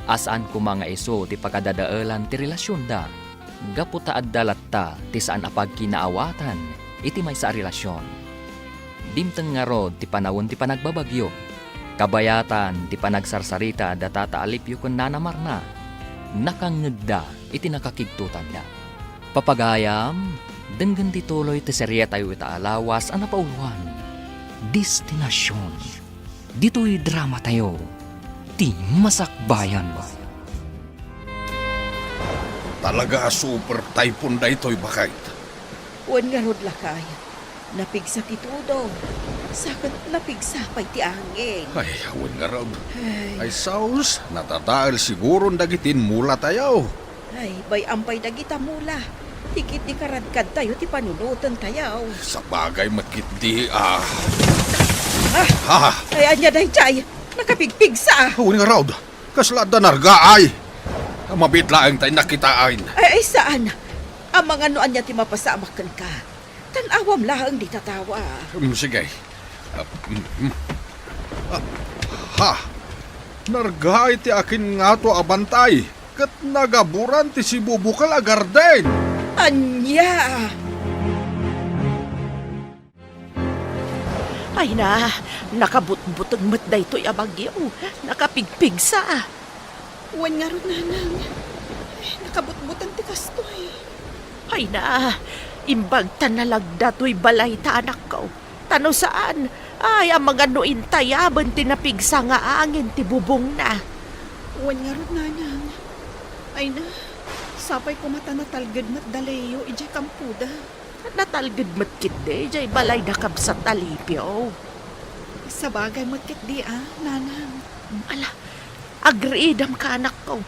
a saan koma nga isu ti pakadadaelan ti relasionda, gapu ta adda latta ti saan a pagkinnaawatan iti maysa a relasion. Dimteng ngarud ti panawen ti panagbabagyo. Kabayatan ti panagsarsarita da Tata Alipio ken Nana Marna, nakangngegda iti nakakigtotanda. Papagayam, denggen ti tuloy ti serietayo ita a lawas a napauloan, Destinacion. Ditoy dramatayo, ti Masakbayan. Talaga a super typhoon daytoy, baket. Wen ngarud, lakay. Napigsa ti tudo. Sa ket napigsa pay ti angin. Ay, wen ngarud. Ay. Ay, sus, nadadael siguron dagiti inmulatayo. Ay, bay-am pay dagita mula. Ti ketdi karadkadtayo ti panunotentayo. Sabagay met ketdi, ah. Ah! Ah! Ay, ania daydiay? Nakapigpigsa. Wen ngarud. Kasla adda nargaay. Mabiit laeng ta innak kitaen. Ay, ay, saan? Amangan no ania ti mapasamak kenka. Tan-awam laeng dita tawa. Mm, sige. Ah, mm, mm. Ah, ha! Nargaay ti akin ngato a bantay, ket nagaburan ti sibubukel a garden. Ania? Ay na, nakabutbuteng met daytoy a bagyo. Nakapigpigsa. Wen ngarud, nanang. Ay, nakabutbuteng ti kastoy. Ay na, imbag ta nalagda toy balay ta anakko. Ta no saan, ay, amangan no intayaben ti napigsa nga angin ti bubongna. Wen ngarud, nanang. Ay na, Sapay koma ta natalged met da Leo idiay kampoda. Natalged met ketdi idiay balay da kabsat Alipio. Sabagay met ketdi a, nanang. Ala, agriidam ka, anakko.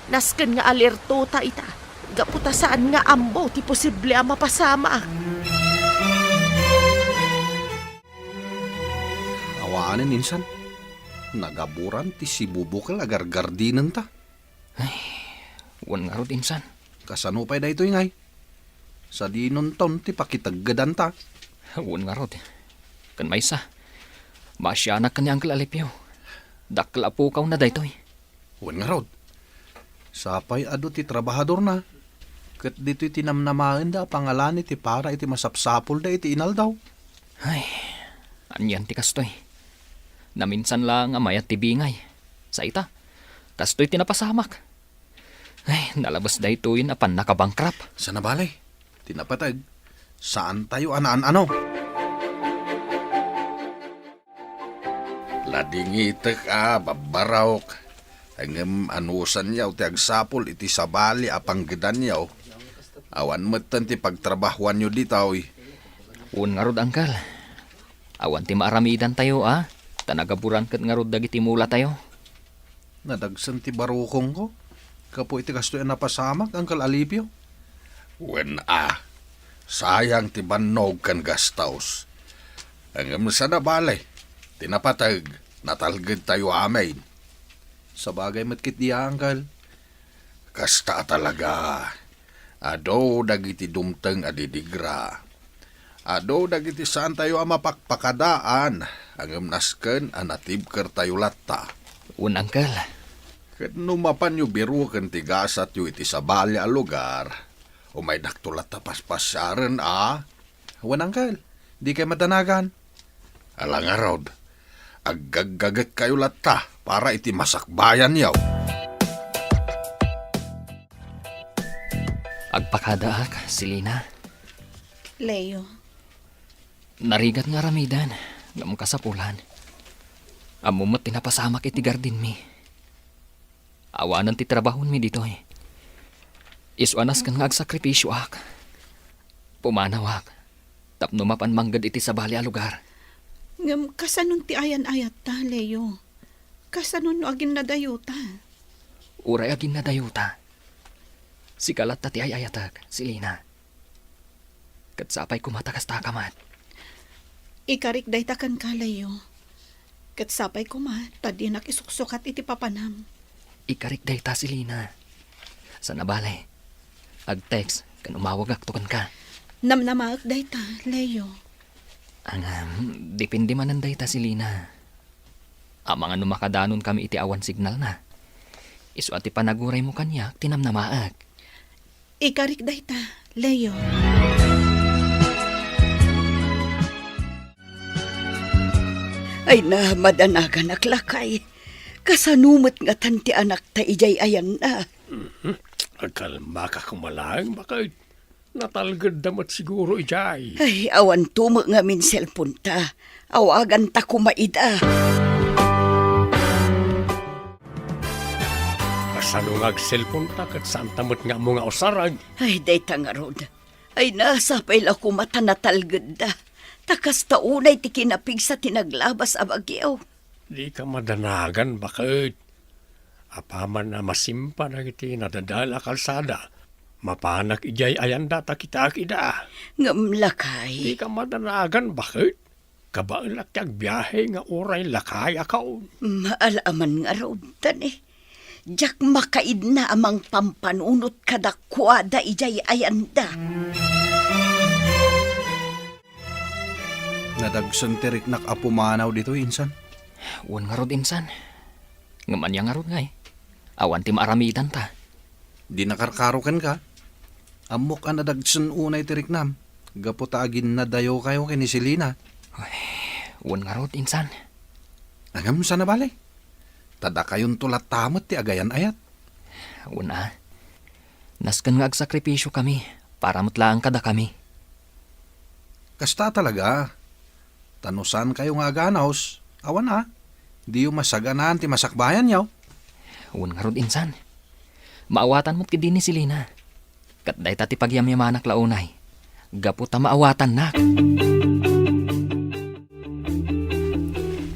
Nasken nga alerto ta ita. Gapu ta saan nga ammo ti posible a mapasamak. Awanen, insan. Nagaburan ti sibubukel a gargardinenta. Ay, wen ngarud, insan. Kasano pay daytoy ngay? Sadinonton ti pakiteggedanta. Wen ngarud. Ken maysa, maasianak ken ni Uncle Alipio. Dakkel a pukawna daytoy. Wen ngarud. Sapay adu ti trabahadorna. Ket ditoy ti namnamaenda a pangalani ti para iti masapsapulda iti inaldaw. Ay, anian ti kastoy? Naminsan laeng a mayat ti bingay. Sa ita, kastoy ti napasamak. Ay, nalabes daytoyen a pannakabangkrap. Sana bale, ti napateg, saantayo a naan-ano. Ladingitek a babbarok, ngem anusanyo ti agsapul iti sabali a panggedanyo. Awan metten ti pagtrabahoanyo ditoy. Wen ngarud, Uncle. Awan ti maaramidantayo, a? Ta nagaburan ket ngarud dagiti mulatayo. Nadagsen ti barukongko gapu iti kastoy a napasamak, Uncle Alipio. Wen a, sayang ti bannog ken gastos. Ngem sana bale, ti napateg, natalgedtayo amin. Sabagay met ketdi a, Uncle. Kasta a talaga. Adu dagiti dumteng a didigra. Adu dagiti saantayo a mapakpakadaan, ngem nasken a natibkertayo latta. Wen, Uncle. Ket no mapanyo biroken ti gasatyo iti sabali a lugar, umaydakto latta paspasiaren a. Wen, Uncle. Dikay madanagan. Ala ngarud, aggaggagetkayo latta para iti masakbayanyo. Agpakadaak, Selina. Leo. Narigat nga aramiden, ngem kasapulan. Ammom met ti napasamak iti gardinmi. Awanen ti trabahonmi ditoy. Isu a nasken nga agsakrifisioak. Pumanawak tapno mapan mangged iti sabali a lugar. Ngem kasanon ti ayan-ayatta, Leo? Kasanon no aginnadayota? Uray aginnadayota, sika latta ti ay-ayatek, Selina. Ket sapay koma ta kastaka met. Ikarik dayta kenka, Leo. Ket sapay koma ta dinak isuksukat iti papanam. Ikarik dayta, Selina. Sana bale, ag-text ken umawagakto kenka. Namnamaek dayta, Leo. Ngem, depende manen dayta, Selina. Amangan no makadanonkami iti awan signalna. Isu a ti panaguraymo kaniak ti namnamaek. Ikarik dayta, Leo. Ay na, madanaganak, lakay. Kasano met ngatan ti anakta idiay ayanna? Mhm. Agkalmaka koma laeng, baket. Natalgedda met siguro idiay. Ay, awanto met ngamin cellphone-ta. Awaganta koma ida. Kasano nga ag-cellphone-ta ket saanta met nga ammo nga usarag? Ay, dayta ngarud. Ay, na, sapay la koma ta natalgedda. Ta kasta unay ti kinapigsa ti naglabas a bagyo. Dika madanagan, baket. Apaman a masimpa dagiti nadadael a kalsada, mapanak idiay ayanda ta kitaak ida. Ngem, lakay. Dika madanagan, baket? Kabaelak ti agbiahe nga uray lakayakaon. Maalaman ngarud, tani. Diak makaidna a mangpampanunot kadakuada idiay ayanda. Nadagsen ti riknak a pumanaw ditoy, insan. Wen ngarud, insan. Ngem ania ngarud ngay? Awan ti maaramidanta. Di nakarkaro kenka? Ammok a nadagsen unay ti riknam, gapu ta aginnadayokayo ken ni Selina. Ay, wen ngarud, insan. Ngem sana bale. Ta dakayonto latta met ti agayan-ayat. Wen a. Nasken nga agsakripisio kami para met laeng kadakami. Kasta talaga. Ta no saankayo nga aganus, awan a, diyo masaganaan ti masakbayanyo. Wen ngarud, insan. Maawatan met ketdi ni Selina. Ket dayta ti pagyamyamanak la unay, gapu ta maawatannak.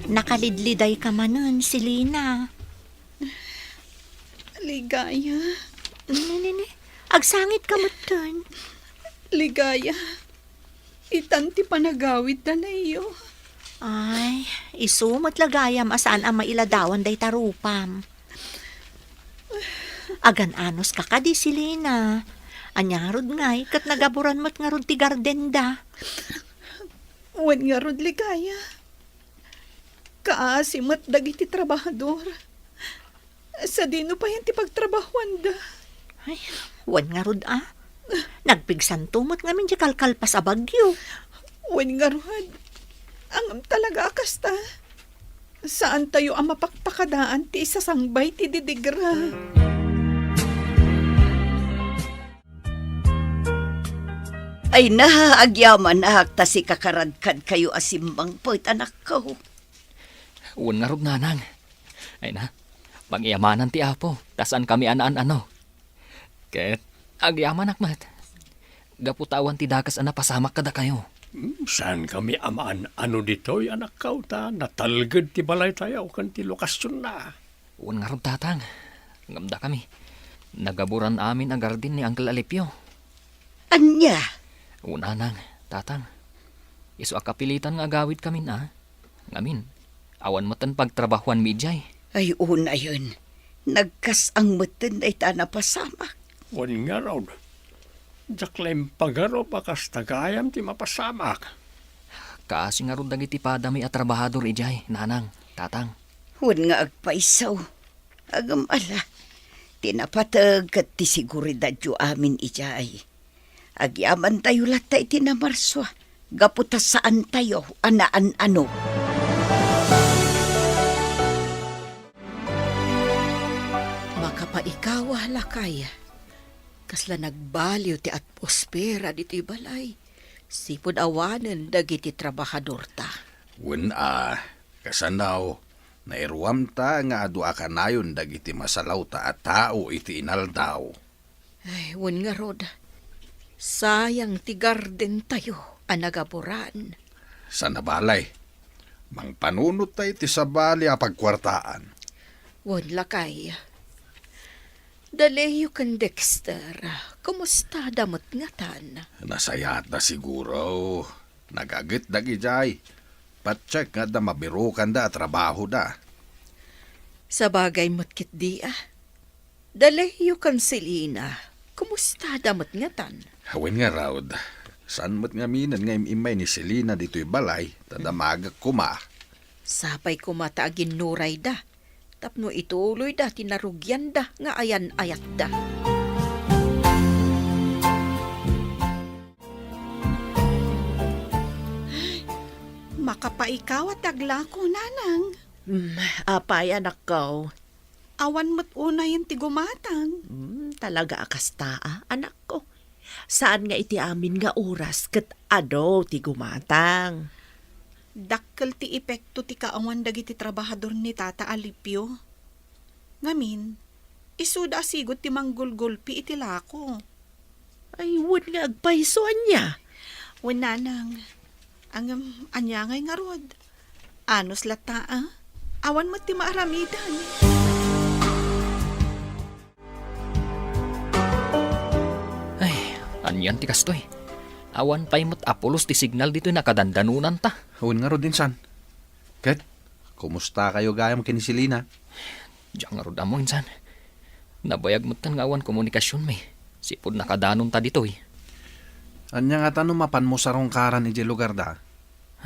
Nakalidlidayka manen, Selina. Ligaya. Ne, ne, ne. Agsangit ka metten. Ligaya. Itan ti panagawid da Leo. Ay, isu met la gayam a saan a mailadawan dayta rupam. Agan-anos ka kadi, Selina. Ania ngarud ngay, ket nagaburan met ngarud ti garden da. Wen ngarud, Ligaya. Kaasi met dagiti trabahador. Sadino payen ti pagtrabahuanda? Ay, wen ngarud a. Nagpigsanto met ngamin ti kalkalpas a bagyo. Wen ngarud, ngem talaga a kasta. Saantayo a mapakpakadaan ti isasangbay ti didigra. Ay na, agyamanak ta sika karadkadkayo a simmangpet, anakko. Wen ngarud, nanang. Ay na, pagyamanna ti Apo, ta saankami a naan-ano. Ket agyamanak met, gapu ta awan ti dakes a napasamak kadakayo. Hmm, saankami a maan-ano ditoy, anakko, ta natalged ti balaytayo ken ti lokasionna. Wen ngarud, tatang, ngem dakami, nagaburan amin a garden ni Uncle Alipio. Ania? Wen, nanang, tatang, isu a kapilitan nga agawidkamin a. Ngamin, awan metten pagtrabahuanmi idiay. Ay, unayen. Nagkas-ang metten dayta a napasamak. Wen ngarud, diak la impagarup a kasta gayam ti mapasamak. Kaasi ngarud dagiti padami a trabahador idiay, nanang, tatang. Wen nga agpayso. Ngem ala, ti napateg ket ti seguridadyo amin idiay. Agyamantayo latta iti Namarsua, gapu ta saantayo a naan-ano. Makapaikaw a lakay, kasla nagbaliw ti atmosfera ditoy balay, sipud awanen dagiti trabahadorta. Wen a, kasano, nairuamta nga adu a kanayon dagiti masalawta a tao iti inaldaw. Ay, wen ngarud, sayang ti gardentayo a nagaburan. Saan a balay, mangpanunotta iti sabali a pagkuartaan. Wen lakay. Da Leo ken Dexter, kumustada met ngatan? Nasayaatda siguro. Nagaget dagidiay. Patchek nga adda mabirokanda a trabahoda. Sabagay met ketdi a. Da Leo ken Selina, kumustada met ngatan? Wen ngarud, saan met ngaminen nga im-immay ni Selina ditoy balay, ta damagek koma. Sapay koma ta aginnurayda, tapno ituloyda ti narugianda nga ayan-ayatda. Makapaikaw a ti aglako, nanang. Hmm, apay, anakko? Awan met unayen ti gumatang. Hmm, talaga a kasta a, anakko. Saan nga iti amin nga oras ket adu ti gumatang. Dakkel ti epekto ti kaawan dagiti trabahador ni Tata Alipio. Ngamin, isuda a sigud ti manggulgulpi iti lako. Ay, wen nga agpayso, ania? Wen, nanang. Ngem, ania ngay ngarud? Anus latta a. Awan met ti maaramidan. Ay, anian ti kastoy? Awan pay met a pulos ti signal ditoy nakadandanonanta. Wen ngarud, insan. Ket, kumustakayo gayam ken ni Selina? Diak ngarud ammo, insan. Nabayag metten nga awan komunikasionmi. Sipud nakadanonta ditoy. Ania ngata no mapanmo sarungkaran idiay lugarda?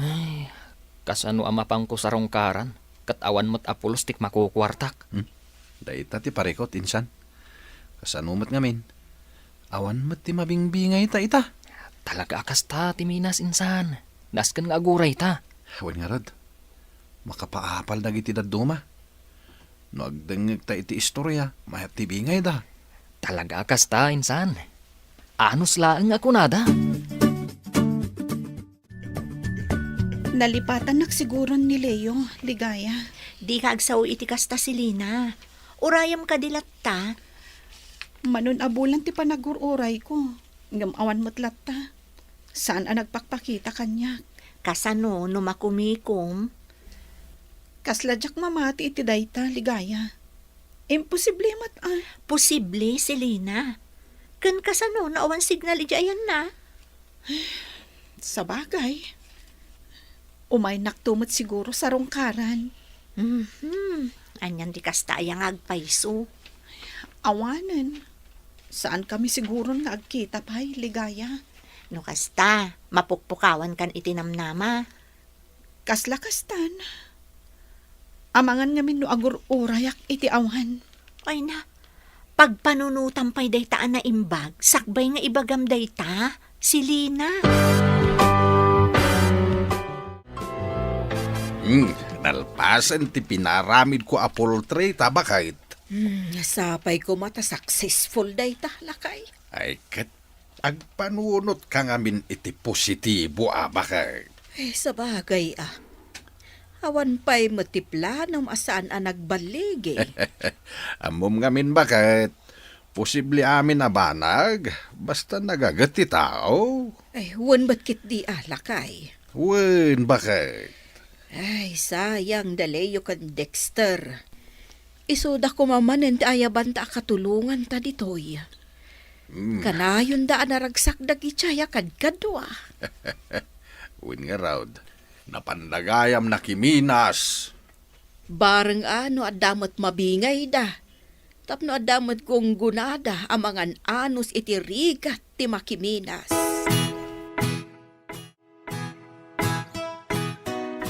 Ay, kasano a mapanko sarungkaran? Ket awan met a pulos ti makukuartak. Hmm. Dayta ti parikut, insan. Kasano met ngamin? Awan met ti mabingbingayta ita. Talaga a kasta ti Minas, insan. Nasken nga agurayta. Wen ngarud, makapaapal dagiti dadduma. No agdengngegta iti istoria, mayat ti bingayda. Talaga a kasta, insan. Anus laeng a kunada. Nalipatannak siguron ni Leo, Ligaya. Dika agsao iti kasta, Selina. Urayem kadi latta. Manon a bulan ti panagur-urayko, ngem awan met latta. Saan a nagpakpakita kaniak. Kasano no makumikom? Kasla diak mamati iti dayta, Ligaya. Imposible met a. Posible, Selina. Ken kasano no awan signal idiay ayanna? Sabagay, umaynakto met siguro sarungkaran. Mhm. Anian di kasta aya nga agpayso? Awanen. Saan kami siguron nga agkita pay, Ligaya. No kasta, mapukpukawan kan iti namnama. Kasla kastan. Amangan ngamin no agur-urayak iti awan. Ay na, pagpanunotam pay dayta a naimbag, sakbay nga ibagam dayta, Selina. Hmm, nalpasen ti pinaramidko a poultry, ta baket. Hmm, sapay koma ta successful dayta, lakay. Ay, ket agpanunotka ngamin iti positibo a baket. Eh, sabagay a. Awan pay met ti planom a saan a nagballigi. Ammom ngamin baket. Posible amin a banag, basta nagaget ti tao. Eh, wen met ketdi a, lakay. Wen, baket. Ay, sayang, da Leo ken Dexter. Isuda koma manen ti ayabanta a katulonganta ditoy. Mm. Kanayonda a naragsak dagiti aya kadkadua. Wen ngarud, napanda gayam nakiminas. Bareng a no adda met mabingayda, tapno adda met gunggonada a mangan-anos iti rigat ti makiminas.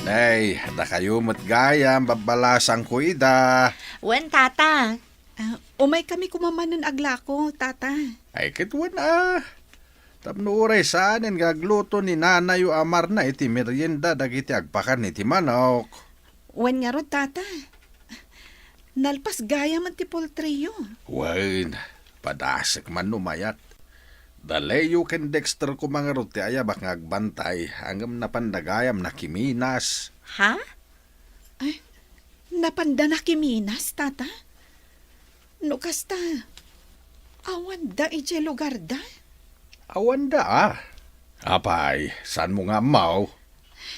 Nay, dakayo met gayam, babbalasangko ida. Wen, tata. Ah, umaykami koma manen aglako, tata. Ay, ket wen a. Tapno uray saanen nga agluto ni nanayo a Marna iti merienda dagiti agpakan iti manok. Wen ngarud, tata. Nalpas gayam ti poultry-yo. Wen, padasek man no mayat. Da Leo ken Dexter koma ngarud ti ayabak nga agbantay, ngem napanda gayam nakiminas. Ha? Ay, napanda nakiminas, tata? No kasta, awanda idiay lugarda? Awanda a. Apay, saanmo nga ammo?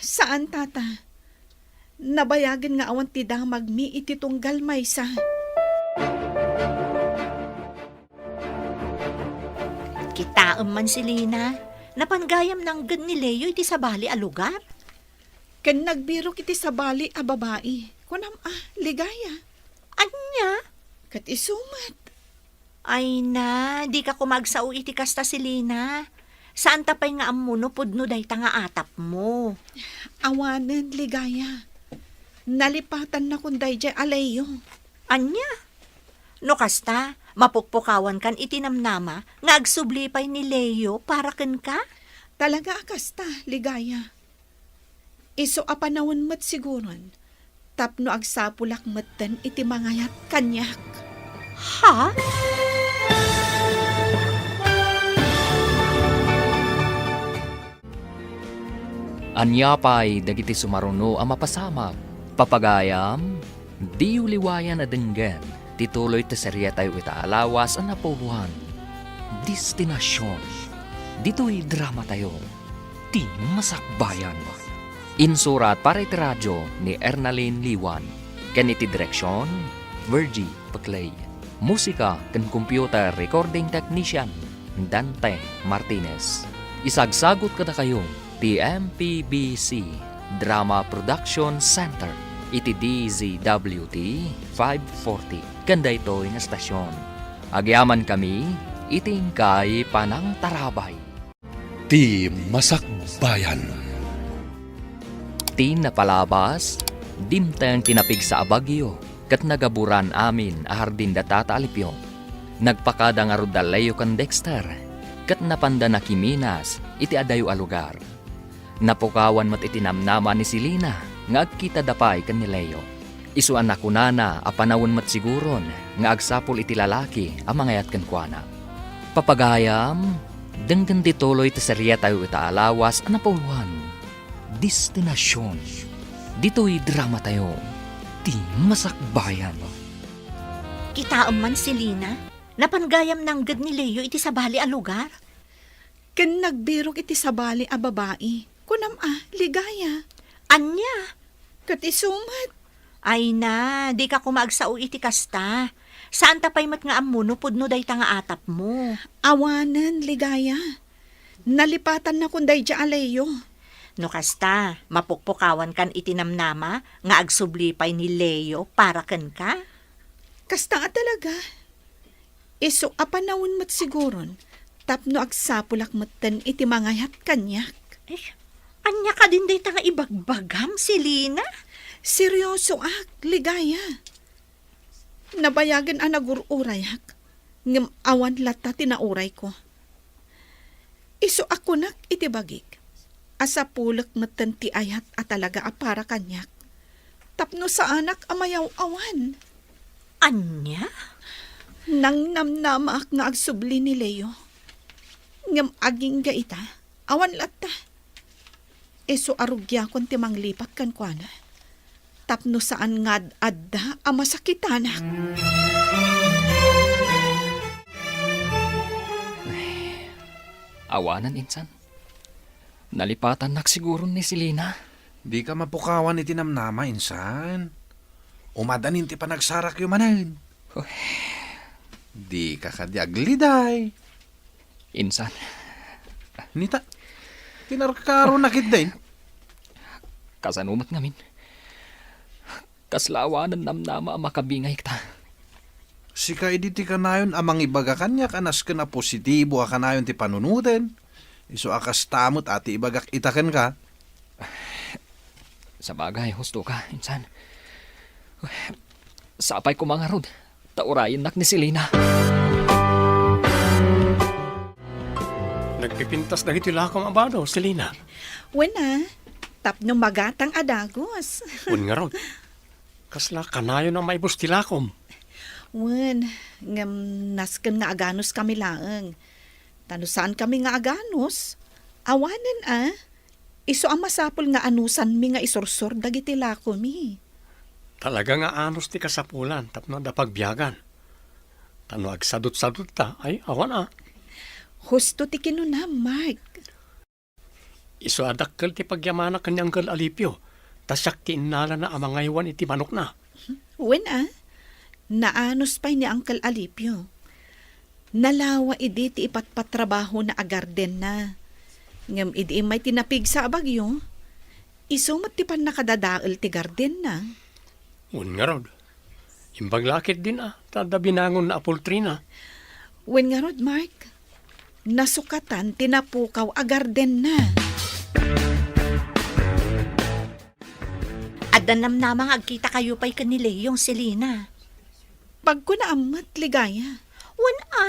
Saan, tata. Nabayagen nga awan ti damagmi iti tunggal maysa. Kitaem man, Selina, napan gayam nangngeg ni Leo iti sabali a lugar. Ken nagbirok iti sabali a babai. Kunam a, Ligaya. Ania? Ket isu met. Ay na, dika koma agsao iti kasta, Selina. Saanta pay nga ammo no pudno dayta nga atapmo. Awanen, Ligaya. Nalipatannakon daydiay a Leo. Ania? No kasta, mapukpukawankan iti namnama nga agsubli pay ni Leo para kenka? Talaga a kasta, Ligaya. Isu a panawen met siguron, tapno agsapulak metten iti mangayat kaniak. Ha? Ania pay dagiti sumaruno a mapasamak? Papagayam, diyo liwayan a denggen ti tuloy ti seriatayo ita a lawas a napuloan, Destinacion. Ditoy dramatayo, Ti Masakbayan. Insurat para iti radio ni Ernalyn Liwan, ken iti direksion, Virgie Peclay. Musika ken computer recording technician, Dante Martinez. Isagsagut kadakayo ti M P B C Drama Production Center iti D Z W T five forty ken daytoy nga estasion. Agyamankami iti inkay panangtarabay. Ti Masakbayan. Ti napalabas, dimteng ti napigsa a bagyo, ket nagaburan amin a hardin da Tata Alipio. Nagpakada ngarud da Leo ken Dexter, ket napanda nakiminas iti adayo a lugar. Napukawan met iti namnama ni Selina nga agkitada pay ken ni Leo. Isu a nakunana a panawen met siguron nga agsapul iti lalaki a mangayat kenkuana. Papagayam, denggen ti tuloy ti seriatayo ita a lawas a napuloan, Destinacion. Ditoy dramatayo, Ti Masakbayan. Kitaem man, Selina, Napan gayam nangged ni Leo iti sabali a lugar? Ken nagbirok iti sabali a babai. Kunam a, Ligaya. Ania? Ket isu met. Ay na, dika koma agsao iti kasta. Saanta pay met nga ammo no pudno dayta nga atapmo. Awanen, Ligaya. Nalipatanna kon daydiay a Leo. No kasta, mapukpukawankan iti namnama nga agsubli pay ni Leo para kenka? Kasta a talaga. Isu a panawen met siguron tapno agsapulak metten iti mangayat kaniak. Eh, ania kadin dayta nga ibagbagam, Selina? Seryosoak, Ligaya. Nabayagen a nagur-urayak, ngem awan latta ti naurayko. Isu a kunak iti bagik a sapulek metten ti ayat a talaga a para kaniak, tapno saanak a mayaw-awan. Ania? Nangnamnamaak nga agsubli ni Leo. Ngem agingga ita, awan latta. Isu a rugiakon ti manglipat kenkuana, tapno saan nga ad-adda a masakitanak. Awanen, insan. Nalipatannak siguron ni Selina. Dika mapukawan iti namnama, insan. Umadanin ti panagsarakyo manen. Uy. Dika kadi agliday. Insan. Nita, kinarkaronak ketdin. Kasano met ngamin? Kasla awanen namnama a makabingay ta. Sika idi ti kanayon a mangibaga kaniak a nasken a positibo a kanayon ti panunoten. Isu a kasta met a ti ibagak ita kenka. Sabagay, husto ka, insan. Sapay koma ngarud, ta urayennak ni Selina. Nagpipintas dagiti lakom a bado, Selina. Wen a, tapno magatang a dagus. Wen ngarud. Kasla kanayon a maibus ti lakom. Wen, ngem nasken nga aganuskami laeng. Ta no saankami nga aganus, awanen a, isu a masapul nga anusanmi nga isursor dagiti lakomi. Talaga nga anus ti kasapulan tapno adda pagbiagan. Ta no agsadutsadut ta, ay, awan a. Husto ti kinunam, Mark. Isu a dakkel ti pagyamanak ken ni Uncle Alipio, ta siak ti innalana a mangaywan iti manokna. Wen a, naanus pay ni Uncle Alipio. Nalawa idi ti ipatpatrabahona a gardenna. Ngem idi immay ti napigsa a bagyo, isu met ti pannakadadael ti gardenna. Wen ngarud. Imbag la ketdin a, ta adda binangonna a pultrina. Wen ngarud, Mark, nasukatan ti napukaw a gardenna. Adda namnama nga agkitakayo pay ken ni Leong, Selina. Pagkunaam met, Ligaya. Wen a,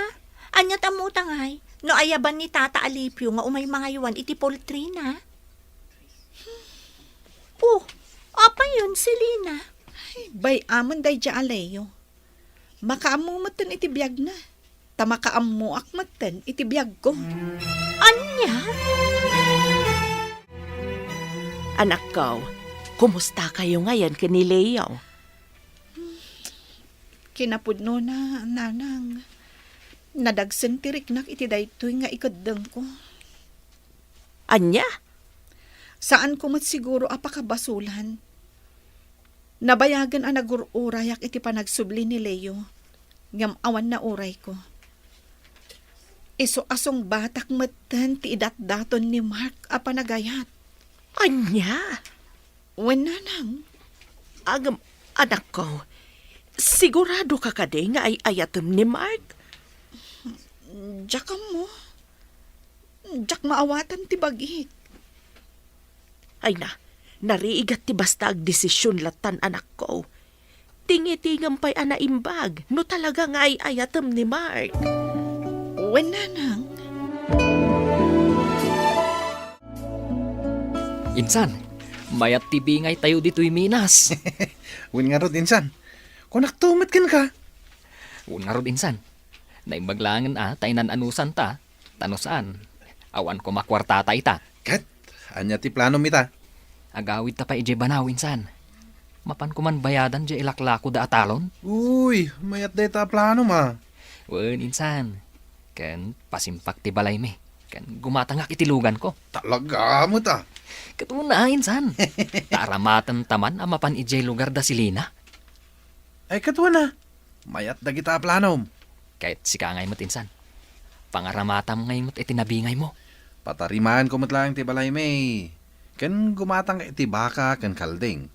ania ti ammota ngay, no ayaban ni Tata Alipio nga umay mangaywan iti pultrina? Oh, apayen, Selina? Ay, bay-amen daydiay a Leo. Makaammo metten iti biagna, ta makaammoak metten iti biagko. Ania? Anakko, kumustakayo ngayen ken ni Leo? Kinapudnona, nanang, nadagsen ti riknak iti daytoy nga ikeddengko. Ania? Saanko met siguro a pakabasolan. Nabayagen a nagur-urayak iti panagsubli ni Leo, ngem awan naurayko. Isu a sungbatak metten ti idatdaton ni Mark a panagayat. Ania? Wen, nanang. Agam, anakko, sigurado ka kadi nga ay-ayatem ni Mark? Diak ammo. Diak maawatan ti bagik. Ay na, narigat ti basta agdesisyon lattan, anakko. Tingitingem pay a naimbag no talaga nga ay-ayatem ni Mark. Wen, nanang. Insan, mayat ti bingaytayo ditoy Minas. Wen ngarud, insan. Kunakto met kenka. Wen ngarud, insan. Naimbag laengen a ta inan-anusanta, ta no saan, awan koma kuartata ita. Ket, ania ti planom ita? Agawidta pay idiay banaw, insan. Mapan koman bayadan diay ilaklakoda a talon? Uy, mayat dayta a planom a. Wen, insan. Ken pasimpak ti balaymi. Ken gumatangak iti luganko. Talaga met a. Ket wen a, insan. Ta aramatenta man a mapan idiay lugar da Selina. Ay, ket wen a. Mayat dagita a planom. Ket sika ngay met, insan. Pangaramatam ngay met iti nabingaymo. Patarimaenko met laeng ti balaymi. Ken gumatangka iti baka ken kalding.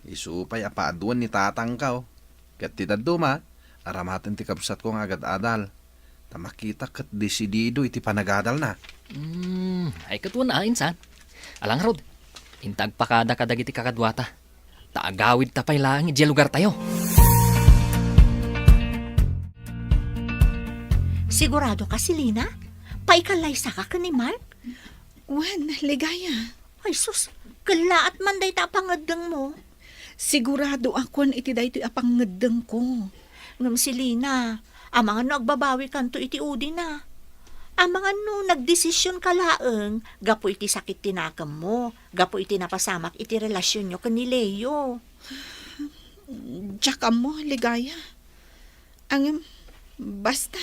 Isu pay a paaduen ni tatangko. Ket ti dadduma, aramaten ti kabsatko nga agad-adal. Ta makita ket desidido iti panagadalna. Hmm, ay ket wen a, insan. Ala ngarud, inta agpakada kadagiti kakaduata. Ta agawidta pay laeng idiay lugartayo. Sigurado ka, Selina? Paikallaysaka ken ni Mark? Wen, Ligaya. Ay sus, kellaat man dayta a pangngeddengmo. Siguradoak iti daytoy a pangngeddengko. Ngem Selina, amangan no agbabawikanto iti udina. Amangan no nagdesisionka laeng gapu iti sakit ti nakemmo, gapu iti napasamak iti relasionyo ken ni Leo. Diak ammo, Ligaya. Ngem, basta,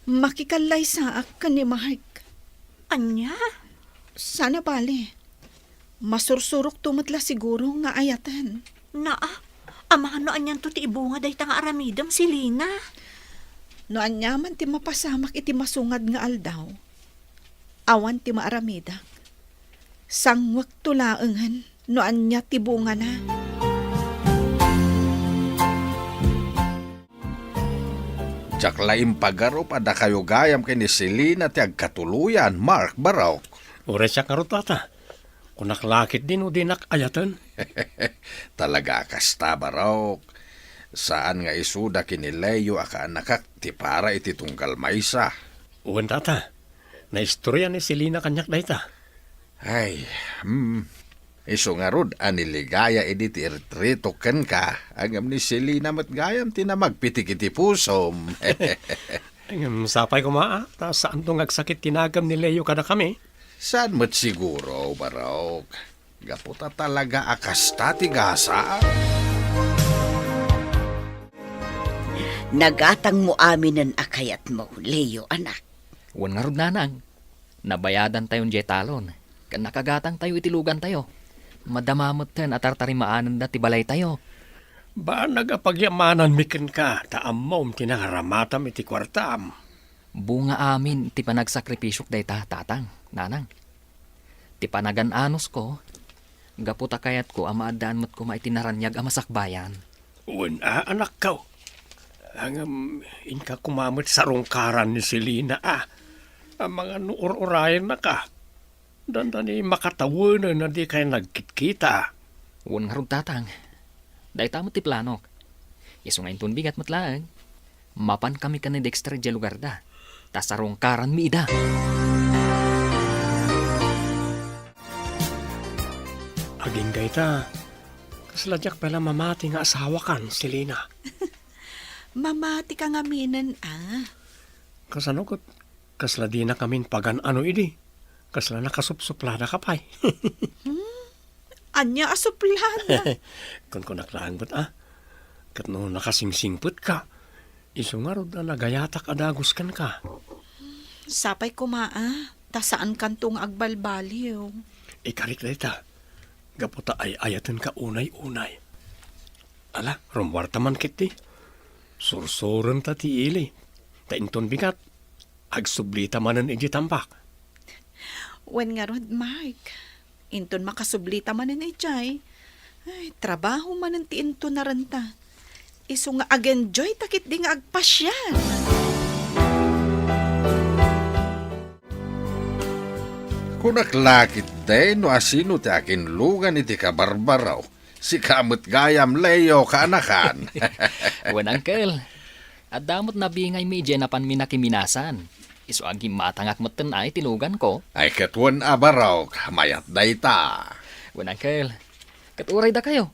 makikallaysaan ken ni Mark. Ania? Saan a bale. Masursurokto met la siguro nga ayaten. Naa, amangan no anianto ti ibunga dayta nga aramidem, Selina. No aniaman ti mapasamak iti masungad nga aldaw, awan ti maaramidak. Sanguekto laengen no ania ti bungana. Diak la impagarup a dakayo gayam ken ni Selina ti agkatuloyan, Mark, Barok. Uray siak ngarud, tata. Kunak la ketdi no dinak ayaten. Talaga a kasta, Barok. Saan nga isuda ken ni Leo a kaanakak ti para iti tunggal maysa. Wen, tata. Naistorya ni Selina kaniak dayta. Ay, hmm. Isu ngarud a ni Ligaya idi ti iritiritok kenka, ngem ni Selina met gayam ti namagpitik iti pusom. Ngem sapay koma, a, ta saanto nga agsakit ti nagem ni Leo kadakami. Saan met siguro, Barok. Gapu ta talaga a kasta ti gasam. Nagatangmo aminen a kayatmo, Leo, anak. Wen ngarud, nanang. Nabayadantayon diay talon, ken nakagatangtayo iti lugantayo. Madama metten a tartarimaanenda ti balaytayo. Banag a pagyamananmi kenka, ta ammom ti nangaramatam iti kuartam. Bunga amin ti panagsakripisio dayta, tatang, nanang. Ti panagan-anusko, gapu ta kayatko a maaddaan met koma iti naraniag a masakbayan. Wen a, anakko. Ngem inka koma met sarungkaran ni Selina a. Amangan no ur-urayennaka. Dandani makatawenen a dikay nagkitkita. Wen ngarud, tatang. Dayta met ti planok. Isu nga inton bigat met laeng, mapankami ken ni Dexter idiay lugarda, ta sarungkaranmi ida. Agingga ita, kasla diak pay la mamati nga asawakan, Selina. Mamatika ngaminen, a. Kasano ket kasla dinakamin pagan-ano idi? Kasla nakasupsuplada ka pay. Hmm? Ania a suplada? Kunkunak laeng met, a. Ket no nakasingsingpetka, isu ngarud a nagayatak a dagus kenka. Sapay koma, a, ta saankanto nga agbalbaliw. Ikarik dayta, gapu ta ay-ayatenka unay-unay. Ala, rummuarta man ketdi. Sursurenta ti ili. Ta inton bigat, agsublita manen idiay tambak. Wen ngarud, Mark. Inton makasublita manen idiay, ay, trabaho manen ti intunarenta. Isu nga ag-enjoyta ketdi nga agpasiar. Kunak la ketdi no asino ti akinlugan iti kabarbaraw. Sika met gayam, Leo, kaanakan. Wen, Uncle. Adda met nabingaymi idiay napanmi nakiminasan. Isu a gimmatangak metten a iti luganko. Ay, ket wen a, Barok, mayat dayta. Wen, Uncle. Ket uray dakayo,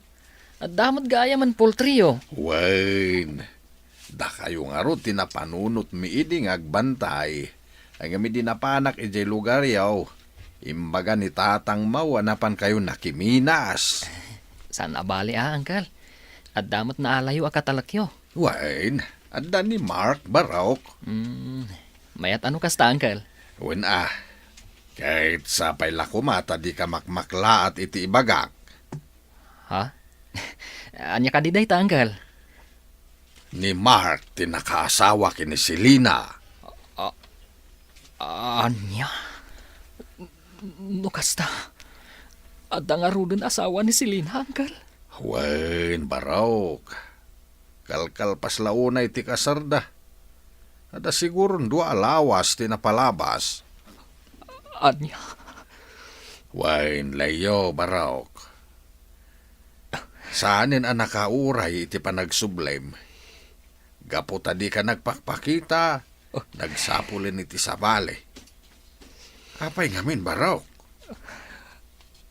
adda met gayamen poultry-yo. Wen. Dakayo ngarud ti napanunotmi idi nga agbantay. Ngem idi napanak idiay lugaryo, imbaga ni tatangmo a napankayo nakiminas. Saan a bale a, Uncle. Adda met naalayo a katalekyo. Wen, Adda ni Mark, Barok. Hmm, mayat a no kasta, Uncle. Wen a, ket sapay la koma ta dika makmaklaat iti ibagak. Ha? Ania kadi dayta, Uncle? Ni Mark ti nakaasawa ken ni Selina. A-, ania? No kasta, adda ngaruden asawa ni Selina, Uncle? Wen, Barok. Kalkalpas la unay ti kasarda. Adda siguron dua a lawas ti napalabas. Ania? Wen, Leo, Barok. Saanen a nakauray iti panagsublim. Gapu ta dika nagpakpakita, nagsapulen iti sabali. Apay ngamin, Barok?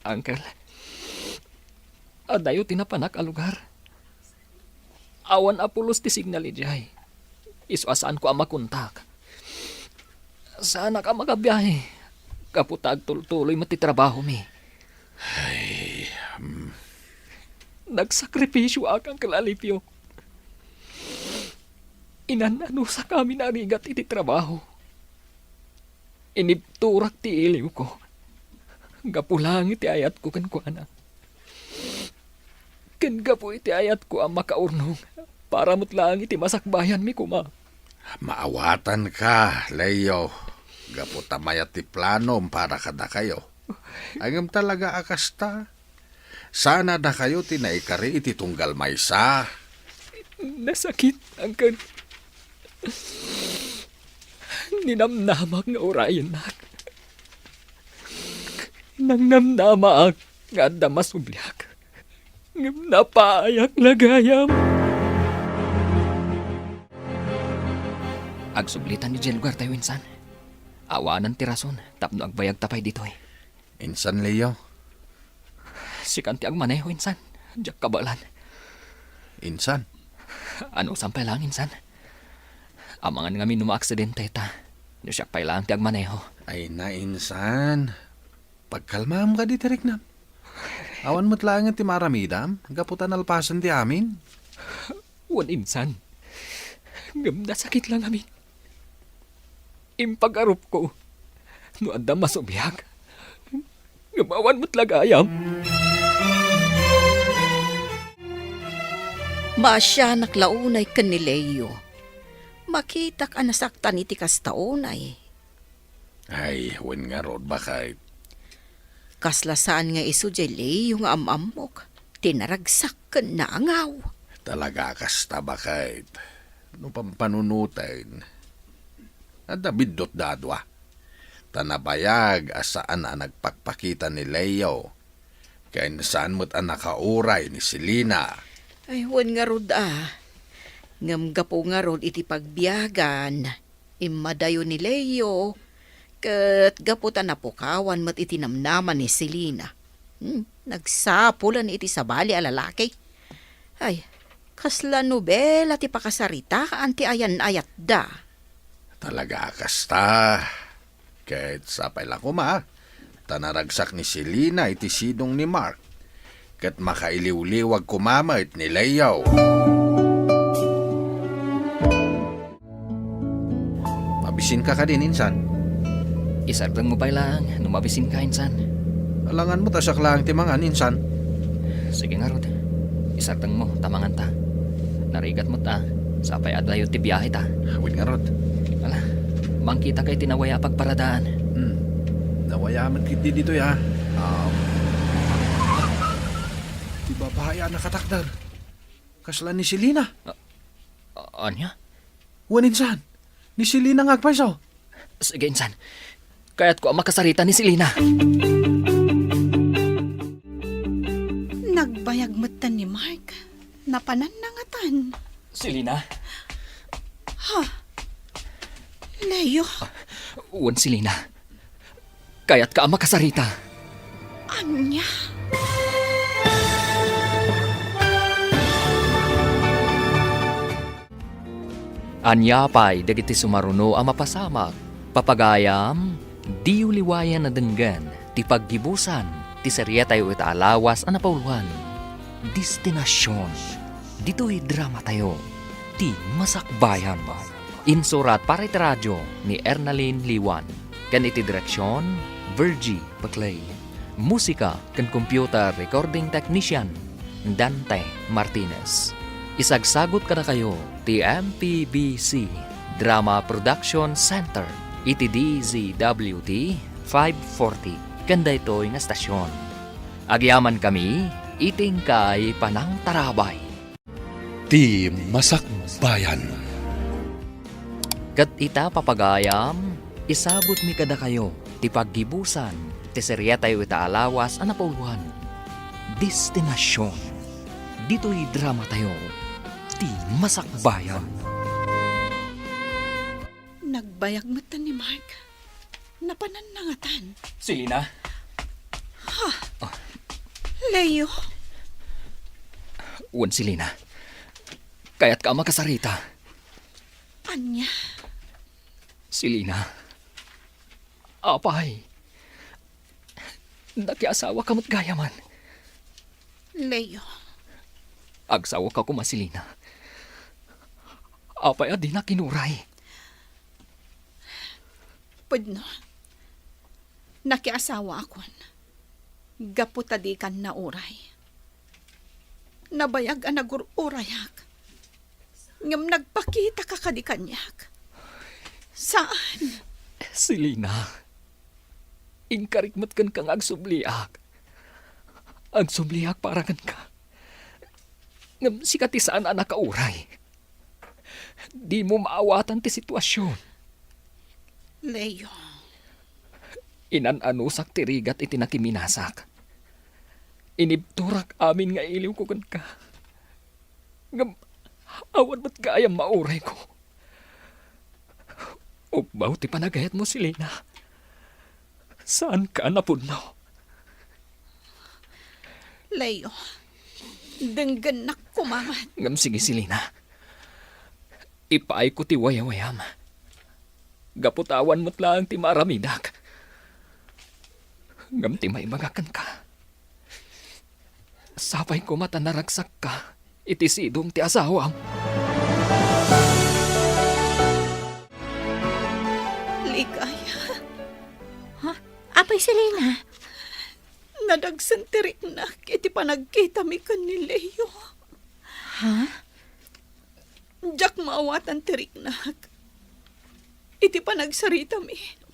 Uncle, adayo ti napanak a lugar. Awan a pulos ti signal idiay. Isu a saanko a makontak. Saanak a makabiahe gapu ta agtultuloy met ti trabahomi. Ay, hmm. Nagsakripisio ak, Uncle Alipio. Inan-anusak amin a rigat iti trabaho. Inibturak ti iliwko. Gapu laeng iti ayatko kenkuana. Ken gapu iti ayatko a makaurnong para met laeng iti masakbayanmi koma. Maawatanka, Leo, gapu ta mayat ti planom para kadakayo. Ngem talaga a kasta. Saan a dakayo ti naikari iti tunggal maysa. Nasakit, Uncle. Ninamnamak nga urayennak. Nangnamnamaak nga adda masubliak. Ngem napaayak la gayam. Agsublitan idiay lugartayo, insan. Awanen ti rason tapno agbayagta pay ditoy. Insan, Leo? Sikan ti agmaneho, insan. Diak kabaelan. Insan? Anusam pay laeng, insan. Amangan ngamin no maaksidente ta. No siak pay laeng ti agmaneho. Ay na, insan. Pagkalmaam kadi ti riknam. Awan met laengen ti maaramidam, gapu ta nalpasen ti amin. Wen, insan. Ngem nasakit la ngamin. Impagarupko no adda masubliak. Ngem awan met la gayam. Maasianak la unay ken ni Leo. Makitak a nasaktan iti kasta unay. Ay, wen ngarud, baket. Kasla saan nga isu diay Leo nga am-ammok ti naragsak ken naangaw. Talaga a kasta, baket. No pampanunoten, adda biddutda a dua. Ta nabayag a saan a nagpakpakita ni Leo. Ken saan met a nakauray ni Selina. Ay, wen ngarud a. Ngem gapu ngarud iti pagbiagan, immadayo ni Leo, ket gapu ta napukawan met iti namnama ni Selina. Hmm, nagsapulen iti sabali a lalaki. Ay, kasla nobela ti pakasaritaan ti ayan-ayatda. Talaga a kasta. Ket sapay la koma, ta naragsak ni Selina iti sidong ni Mark, ket makailiwliwag koma met ni Leo. Mabisinka kadin, insan? Isardengmo pay laeng no mabisinka, insan. Alangan met a siak laeng ti mangan, insan. Sige ngarud. Isardengmo ta manganta. Narigat met a, sapay adda ti biaheta. Wen ngarud. Ala, mangkitaka iti nawaya a pagparadaan. Hmm. Nawaya met ketdi ditoy, a. Ah. Ti babai a nakatakder. Kasla ni Selina. A-, ania? Wen, insan. Ni Selina nga agpayso. Sige, insan. Kayatko a makasarita ni Selina. Nagbayag metten ni Mark. Napananna ngatan. Selina? Ha? Leo? Wen, Selina. Kayatka a makasarita. Ania? Ania pay dagiti sumaruno a mapasamak? Papagayam, diyo liwayan a denggen ti paggibusan ti serietayo ita a lawas a napauluan, Destinacion. Ditoy dramatayo, Ti Masakbayan. Insurat para iti radio ni Ernalyn Liwan, ken iti direksion, Virgie Paclay. Musika ken computer recording technician, Dante Martinez. Isagsagut kadakayo ti M P B C Drama Production Center iti D Z W T five forty ken daytoy nga estasion. Agyamankami iti inkay panangtarabay. Ti Masakbayan. Ket ita, papagayam, isagutmi kadakayo ti paggibusan ti seriatayo ita a lawas a napauluan, Destinacion. Ditoy dramatayo, Ti Masakbayan. Nagbayag met ni Mark. Napanan na ngatan. Selina? Ha? Ah. Leo? Wen, Selina. Kayatka a makasarita. Ania? Selina. Apay. Nakiasawaka met gayamen. Leo. Agsawaka koma, Selina. Apay a dinak inuray? Pudno. Nakiasawaakon. Gapu ta dikan nauray. Nabayag a nagur-urayak. Ngem nagpakitaka kadi kaniak. Saan? Selina, inkarik met kenka nga agsubliak. Agsubliak para kenka. Ngem sika ti saan a nakauray. Dimo maawatan ti situasion. Leo. Inan-anusak ti rigat iti nakiminasak. Inibturak amin nga iliwko kenka. Ngem awan met gayam maurayko. Ukbaw ti panagayatmo, Selina. Saanka a napudno. Leo, denggennak koma met. Ngem sige, Selina. Ipaayko ti wayawayam. Gapu ta awan met laeng ti maaramidak. Ngem ti maibagak kenka, sapay koma ta naragsakka iti sidong ti asawam. Ligaya. Ha? Apay, Selina? Nadagsen ti riknak iti panagkitami ken ni Leo. Ha? Diak maawatan ti riknak iti panagsaritami.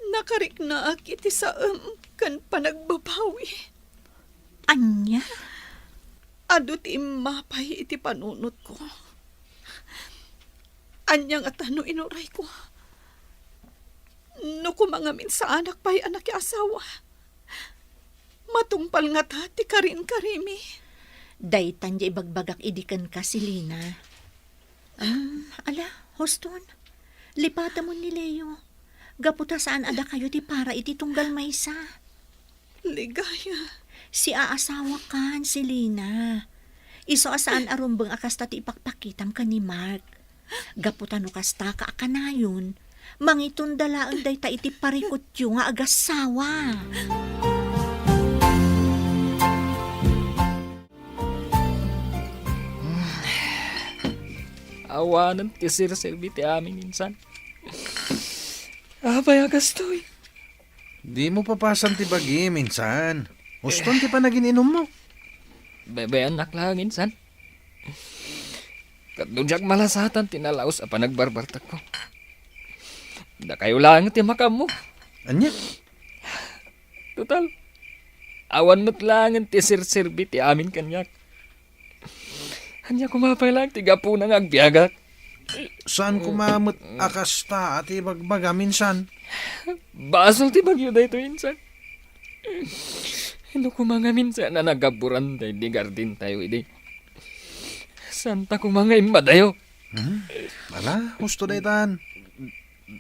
Nakariknaak iti saem ken panagbabawi. Ania? Adu ti immapay iti panunotko. Ania ngata no inurayko? No koma ngamin saanak pay a nakiasawa, matungpal ngata ti karinkarimi. Daytan ti ibagbagak idi kenka, Selina. Ah, ala, huston. Lipatamon ni Leo. Gapu ta saan a dakayo ti para iti tunggal maysa. Ligaya. Siaasawakan, Selina. Isu a saan a rumbeng a kasta ti ipakpakitam ken ni Mark. Gapu ta no kastaka a kanayon, mangitunda laeng dayta iti parikutyo nga agassawa. Awanen ti serserbi ti amin insan. Apay a kastoy? Dimo papasan ti bagim insan. Huston ti panagin-inummo. Bebeannak laeng insan. Ket no diak malasatan ti nalaus a panagbarbartekko, dakayo laeng ti makaammo. Ania? Total, awan met laengen ti serserbi ti amin kaniak. Ania koma pay laeng ti gapuna nga agbiagak? Saan koma met a kasta a ti ibagbaga, minsan? Basol ti bagyo daytoy, insan. No koma ngamin saan a nagabburan daydi gardentayo idi, saanta koma nga immadayo. Hmm? Ala, husto daytan.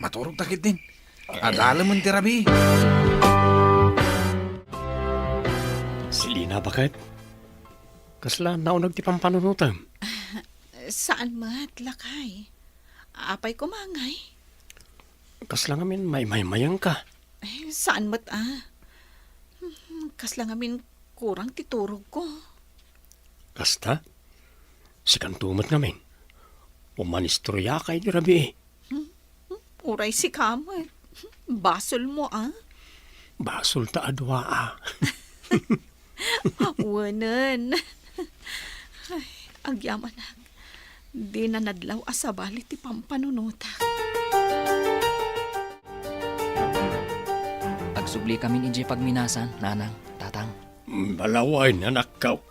Maturog ta ketdin. Adalemen ti rabii. Selina, baket? Kasla nauneg ti pampanunotem? Saan met, lakay. Apay koma ngay? Kasla ngamin maymaymayengka? Eh, saan met a. Hmm, kasla ngamin kurang ti turogko. Kasta? Sikanto met ngamin. Umanistoriaka idi rabii. Hmm? Uray sika met. Basolmo, a? Basol ta a dua, a. Wenen. Ay, agyamanak. Dina nadlaw a sabali ti pampanunotak. Agsubli kamin idiay pagminasan, nanang, tatang. Balawen, anakko.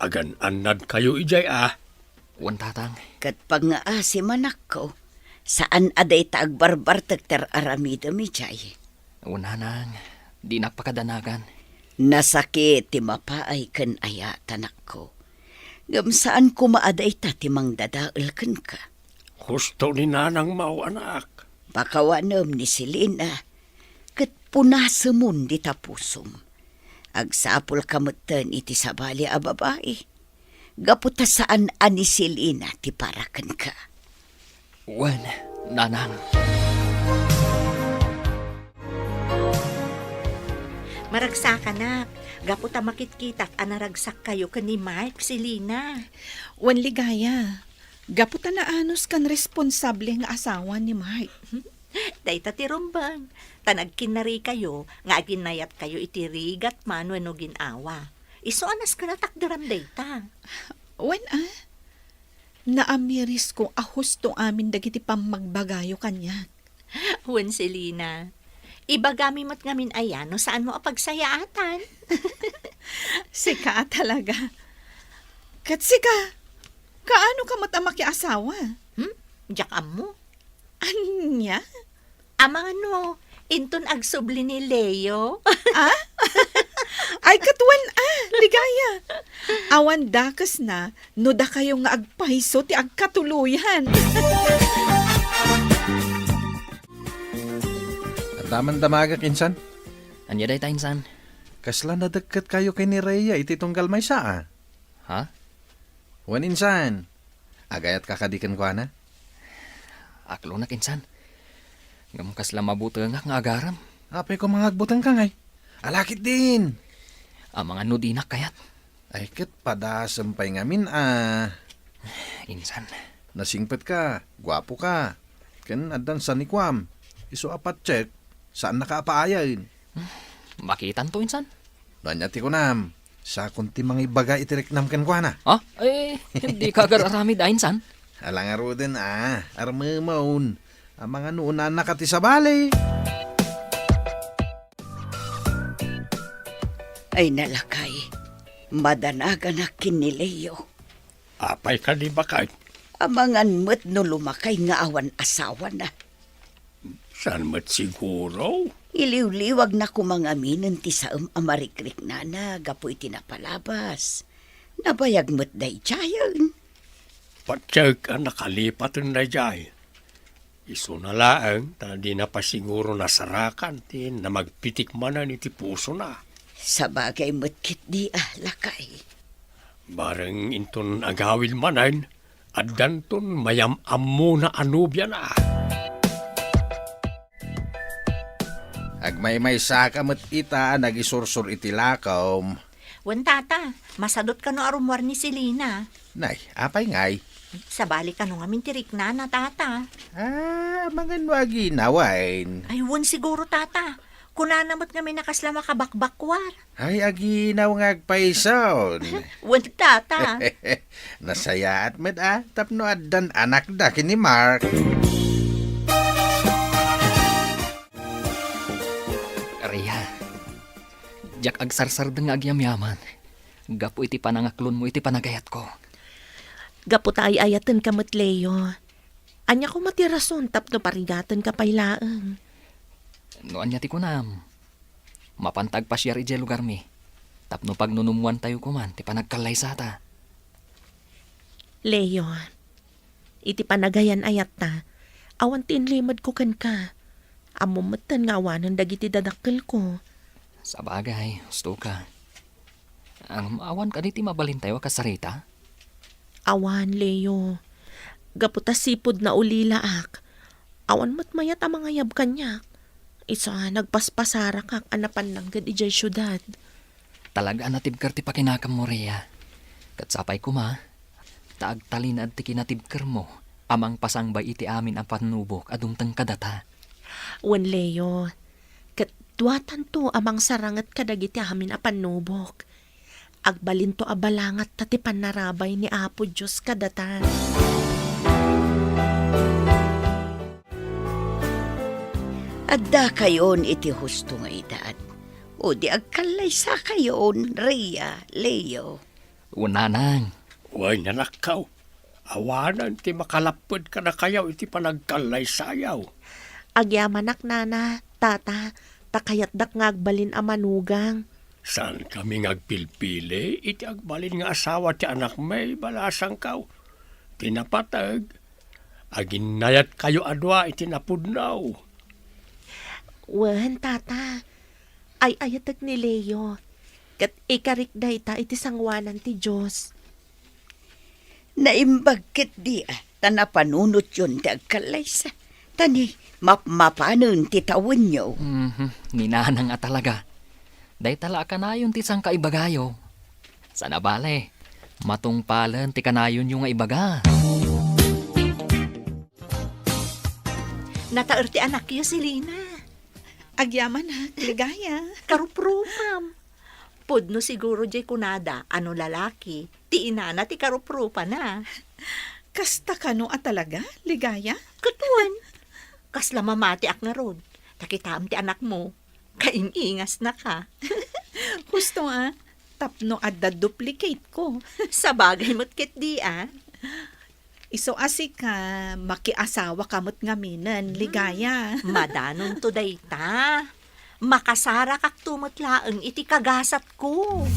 Agan-annadkayo idiay, a. Wen, tatang. Ket pagngaasim, anakko, saan a dayta agbarbartek ti ar-aramidem idiay. Wen, nanang, dinak pakadanagan. Nasakit ti mapaay ken ayat, anakko. Ngem saan koma a dayta ti mangdadael kenka. Husto ni nanangmo, anak. Pakawanem ni Selina, ket punasemon dita pusom. Agsapulka metten iti sabali a babai, gapu ta saan a ni Selina ti para kenka. Wen, nanang. Maragsakanak, gapu ta makitkitak a naragsakkayo ken ni Mark, Selina. Wen, Ligaya, gapu ta naanus ken responsable nga asawa ni Mark. Dayta ti rumbeng, ta nagkinnarikayo nga aginayatkayo iti rigat man wenno gin-awa. Isu a nasken a takderam dayta. Wen, a? Naamirisko a husto amin dagiti pammagbagayo kaniak. Wen, Selina, ibagami met ngamin aya no saanmo a pagsayaatan. Sika a talaga. Ket sika, kaano ka met a makiasawa? Hmm? Diak ammo. Ania? Amangan no, inton agsubli ni Leo. Ah? Ay, ket wen, a, Ligaya. Awan dakesna no dakayo nga agpayso ti agkatuloyan. Adda man damagek, insan? Ania dayta, insan? Kasla nadekket kayo ken ni Rhea iti tunggal maysa, a? Ha? Wen, insan, agayatka kadi kenkuana? Aklonak, insan. Ngem kasla mabutengak nga agarem. Apay koma nga agbutengka ngay? Ala ketdin! Amangan no dinak kayat. Ay, ket padasem pay ngamin, a. Insan. Nasingpetka, guapoka. Ken addan sanikuam. Isu a patchek, saannaka a paayen. Hmm, makitanto, insan. No ania ti kunam, sakon ti mangibaga iti riknam kenkuana. Ha? Eh, dika agar-aramid a, insan. Ala ngaruden, a, armemon. Amangan no unanaka ti sabali. Ay, nalakay, madanaganak ken ni Leo. Apay kadi, baket? Amangan met no lumakay nga awan asawana. Saan met siguro? Iliwliwagna koma ngaminen ti saem a marikriknana gapu iti napalabas. Nabayag met daydiayen. Patiek a nakalipaten daydiay. Isuna laeng ta dina pay siguro nasarakan ti namagpitik manen iti pusona. Sabagay met ketdi a, lakay. Bareng inton agawid manen, addanton mayam-ammona a nobiana. Agmaymaysaka met ita a nagisursor iti lakom. Wen, tata, masadot kano a rummuar ni Selina. Nay, apay ngay? Sabali kano ngamin ti riknana, tata. Ah, amangan no aginawaen. Ay, wen siguro, tata. Kunana met ngamin a kasla makabakbakkuar. Ay, aginaw nga agpayson. Wen, tata. Nasayaat met a, tapno addan anakda ken ni Mark. Rhea, diak agsarsardeng nga agyamyaman gapu iti panangaklonmo iti panagayatko. Gapu ta ay-ayatenka met, Leo. Ania koma ti rason tapno parigatenka pay laeng? No ania ti kunam, mapanta agpasiar idiay lugarmi tapno pagnunummoantayo koman ti panagkallaysata. Leo, iti panagayan-ayatta, awan ti inlimedko kenka. Ammom metten nga awanen dagiti dadakkelko. Sabagay, husto ka. Ngem awan kadi ti mabalintayo a kasarita? Awan, Leo. Gapu ta sipud naulilaak, awan met mayat a mangayab kaniak. Isu a nagpaspasarakak a napan langged idiay siudad. Talaga a natibker ti pakinakammo, Rhea. Ket sapay koma, ta agtalinaed ti kinatibkermo a mangpasangbay iti amin a pannubok a dumteng kadata. Wen, Leo, ket duatanto a mangsaranget kadagiti amin a pannubok. Agbalinto a balangatta ti pannarabay ni Apo Dios kadata. Addakayon iti husto nga edad. O di agkallaysakayon, Rhea, Leo. Wen, nanang. Wen, anakko. Awanen ti makalapped kadakayo iti panagkallaysayo. Agyamanak, nana, tata, ta kayatdak nga agbalin a manugang. Saankami nga agpilpili iti agbalin nga asawa ti anakmi, balasangko. Ti napateg, aginnayatkayo a dua iti napudno. Wen, tata, ay-ayatek ni Leo, ket ikarik dayta iti sangoanan ti Dios. Naimbag ketdi a ta napanunotyon ti agkallaysa, ta ni mapmapanen ti tawenyo. Mhm, ni nanang a talaga. Dayta la a kanayon ti sangkaibagayo. Sana bale, matungpalen ti kanayonyo nga ibaga. Nataer ti anakyo, Selina. Agyamanak, Ligaya. Karuprupam. Pudno siguro jay kunada a no lalaki, ti inana ti karuprupana. Kasta kano a talaga, Ligaya? Ket wen, kasla mamatiak ngarud, ta kitaem ti anakmo, kaing-ingasnaka. Husto a, tapno adda duplicate ko. Sabagay met ketdi a. Isu a sika, makiasawaka met ngaminen, Ligaya. Madanonto dayta. Makasarakakto met laeng iti kagasatko.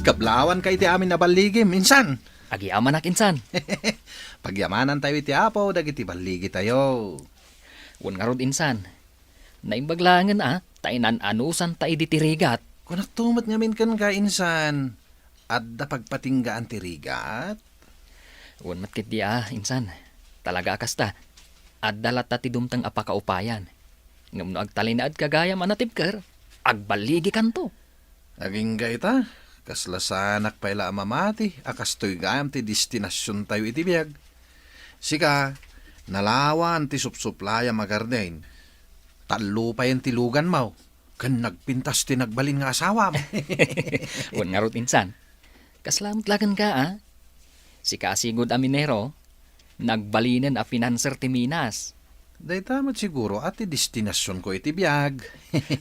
Kablaawanka iti amin a balligim, insan. Agyamanak, insan. Pagyamanantayo iti Apo dagiti balligitayo. Wen ngarud, insan. Naimbag laengen a, ta inan-anusanta idi ti rigat. Kunakto met ngamin kenka, insan, adda pagpatinggaan ti rigat? Wen met ketdi a, insan. Talaga a kasta. Adda latta ti dumteng a pakaupayan. Ngem no agtalinaedka gayam a natibker, agballigikanto. Agingga ita, kasla saanak pay la a mamati a kastoy gayam ti destinasiontayo iti biag. Sika, nalawan ti supsuplayam a garden. Tallo payen ti luganmo, ken nagpintas ti nagbalin nga asawam. Wen ngarud, insan. Kasla met la kenka, a? Sika a sigud a minero, nagbalinen a pinanser ti minas. Dayta met siguro a ti destinasionko iti biag.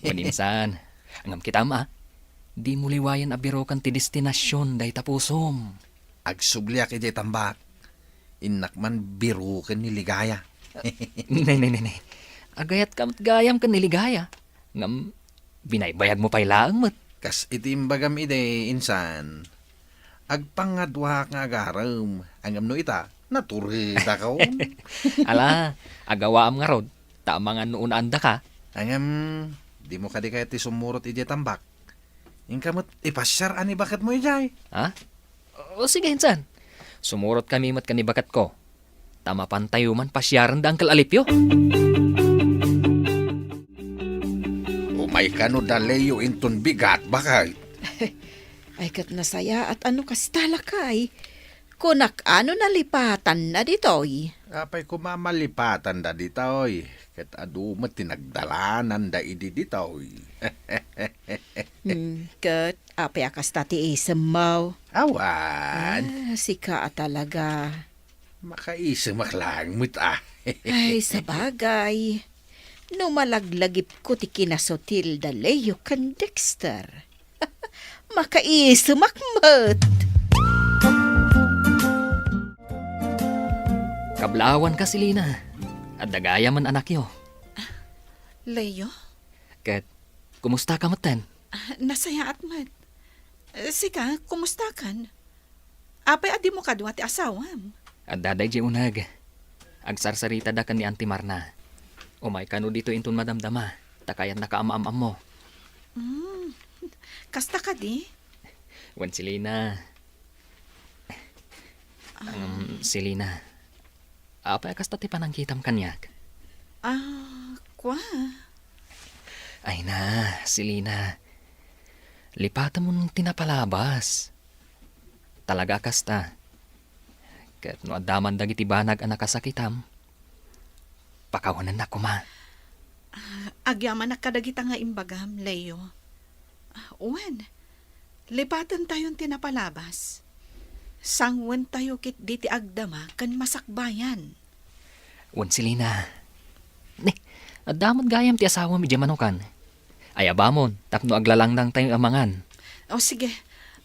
Wen, insan. Ngem kitam, a? Dimo liwayen a biroken ti destinasion dayta pusom. Agsubliak idiay tambak. Innak man biroken ni Ligaya. Ne, ne, ne, ne. Agayatka met gayam ken ni Ligaya. Ngem, binaybayagmo pay laeng met. Kas iti imbagam idi, insan, agpangaduak nga agarem, ngem no ita, naturedakon. Ala, agawaam ngarud, ta amangan no unaandaka. Ngem, dimo kadi kayat ti sumurot idiay tambak? Inka met ipasiar a ni baketmo idiay. Ha? O, sige, insan. Sumurotkami met ken ni baketko. Ta mapantayo man pasiaren da Uncle Alipio. Umay kano da Leo inton bigat, baket. Ay, ket nasayaat a no kasta lakay. Kunak a no nalipatanna ditoy. Apay koma malipatanna ditoy? Ket adu met ti nagdalananda idi ditoy. Hmm, ket apay a kasta ti isemmo? Awan. Ah, sika a talaga. Makaisemak laeng met a. Ay, sabagay. No malaglagipko ti kinasutil da Leo ken Dexter, makaisemak met. Kablaawanka, Selina. Adda gayam anakyo. Leo? Ket, kumusta ka metten? Ah, nasayaat met. Eh, sika, kumusta kan? Apay a dimo kadua ti asawam? Adda daydiay uneg. Agsarsaritada ken ni Auntie Marna. Umay kano ditoy inton madamdama, ta kayatnaka a maam-ammo. Hmm, kasta kadi? Wen, Selina. Um, Selina, apay a kasta ti panangkitam kaniak? Ah, kua? Ay na, Selina. Lipatemon ti napalabas. Talaga a kasta. Ket no adda man dagiti banag a nakasakitam, pakawanennak koma. Ah, agyamanak kadagita nga imbagam, Leo. Ah, wen, lipatentayon ti napalabas. Sangwentayo ketdi ti agdama ken masakbayan. Wen, Selina. Ne, adda met gayam ti asawam idiay manukan. Ayabamon tapno aglalangdangtayo a mangan. O sige,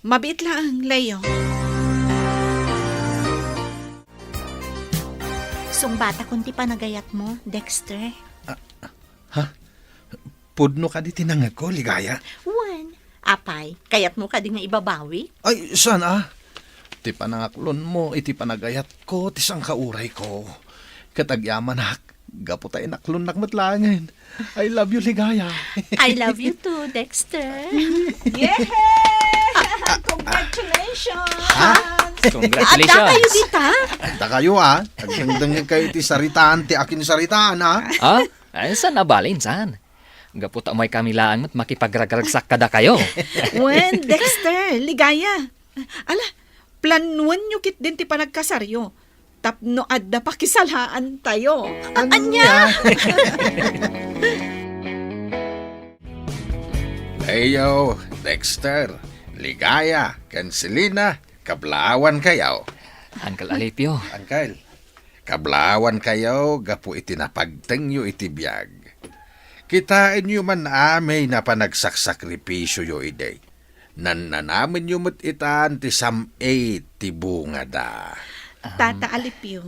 mabiit laeng, Leo. Sungbatakon ti panagayatmo, Dexter. Ha? Pudno kadi ti nangngegko, Ligaya? Wen, apay, kayatmo kadi nga ibabawi? Ay, saan a? Ti panangaklonmo iti panagayatko ti sangkaurayko. Ket agyamanak, gapu ta inaklonnak met laengen. I love you, Ligaya. I love you too, Dexter. Yehey! Congratulations! Ha? Congratulations! Adda kayo dita? Adda kayo, a. Agdengdengngeg kayo iti saritaan ti akinsaritaan, a. Ha? Ay, saan a balin, saan? Gapu ta umay kami laeng met makipagragragsak kadakayo. Wen, Dexter, Ligaya. Ala, planuenyo ketdin ti panagkasaryo tapno adda pakisalaantayo. Ania? Leo, Dexter, Ligaya, ken Selina, kablaawankayo. Uncle Alipio. Uncle, kablaawankayo gapu iti napagtengyo iti biag. Kitaenyo man amin a panagsaksakripisioyo idi. Nannanamenyo met itan ti sam-it ti bungada. Tata Alipio.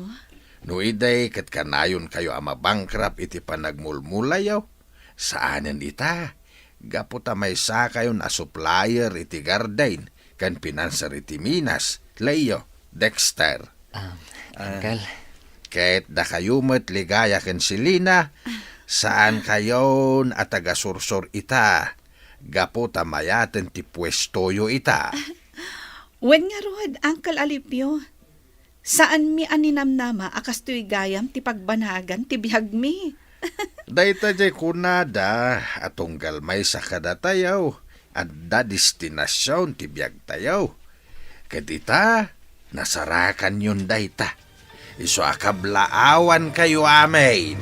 No idi ket kanayonkayo a mabankrupt iti panagmulmulayo, saanen ita, gapu ta maysakayon a supplier iti garden ken financier iti minas, Leo, Dexter. Ah, Uncle. Ket dakayo met, Ligaya ken Selina, saankayon a tagasursor ita, gapu ta mayaten ti puestoyo ita. Wen ngarud, Uncle Alipio, saanmi a ninamnama a kastoy gayam ti pagbanagan ti biagmi. Dayta diay kunada a tunggal maysa kadatayo, adda destinasion ti biagtayo. Ket ita, nasarakanyon dayta. Isu a kablaawankayo amin.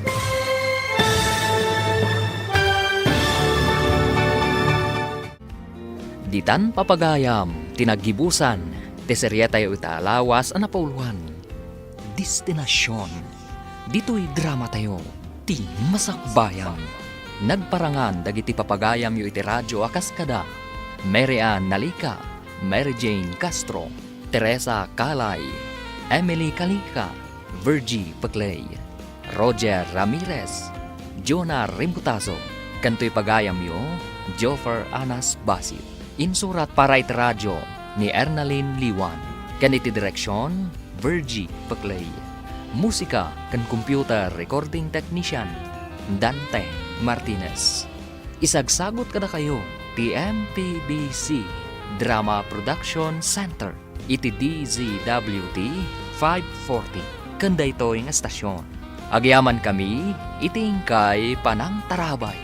Ditan papagayam ti naggibusan ti serietayo ita a lawas a napauluan, Destinasion. Ditoy dramatayo, ti Masakbayan. Nagparangan dagiti papagayamyo iti radio a kas kada Mary Ann Nalica, Mary Jane Castro, Teresa Calay, Emily Calica, Virgie Peclay, Roger Ramirez, Jonah Rimbutazo, ken toy pagayamyo, Joffer Anas Basio. Insurat para iti radio ni Ernalyn Liwan, ken iti direksion, Virgie Peclay. Musika ken computer recording technician, Dante Martinez. Isagsagut kadakayo ti M P B C Drama Production Center iti D Z W T five forty ken daytoy nga estasion. Agyamankami iti inkay panangtarabay.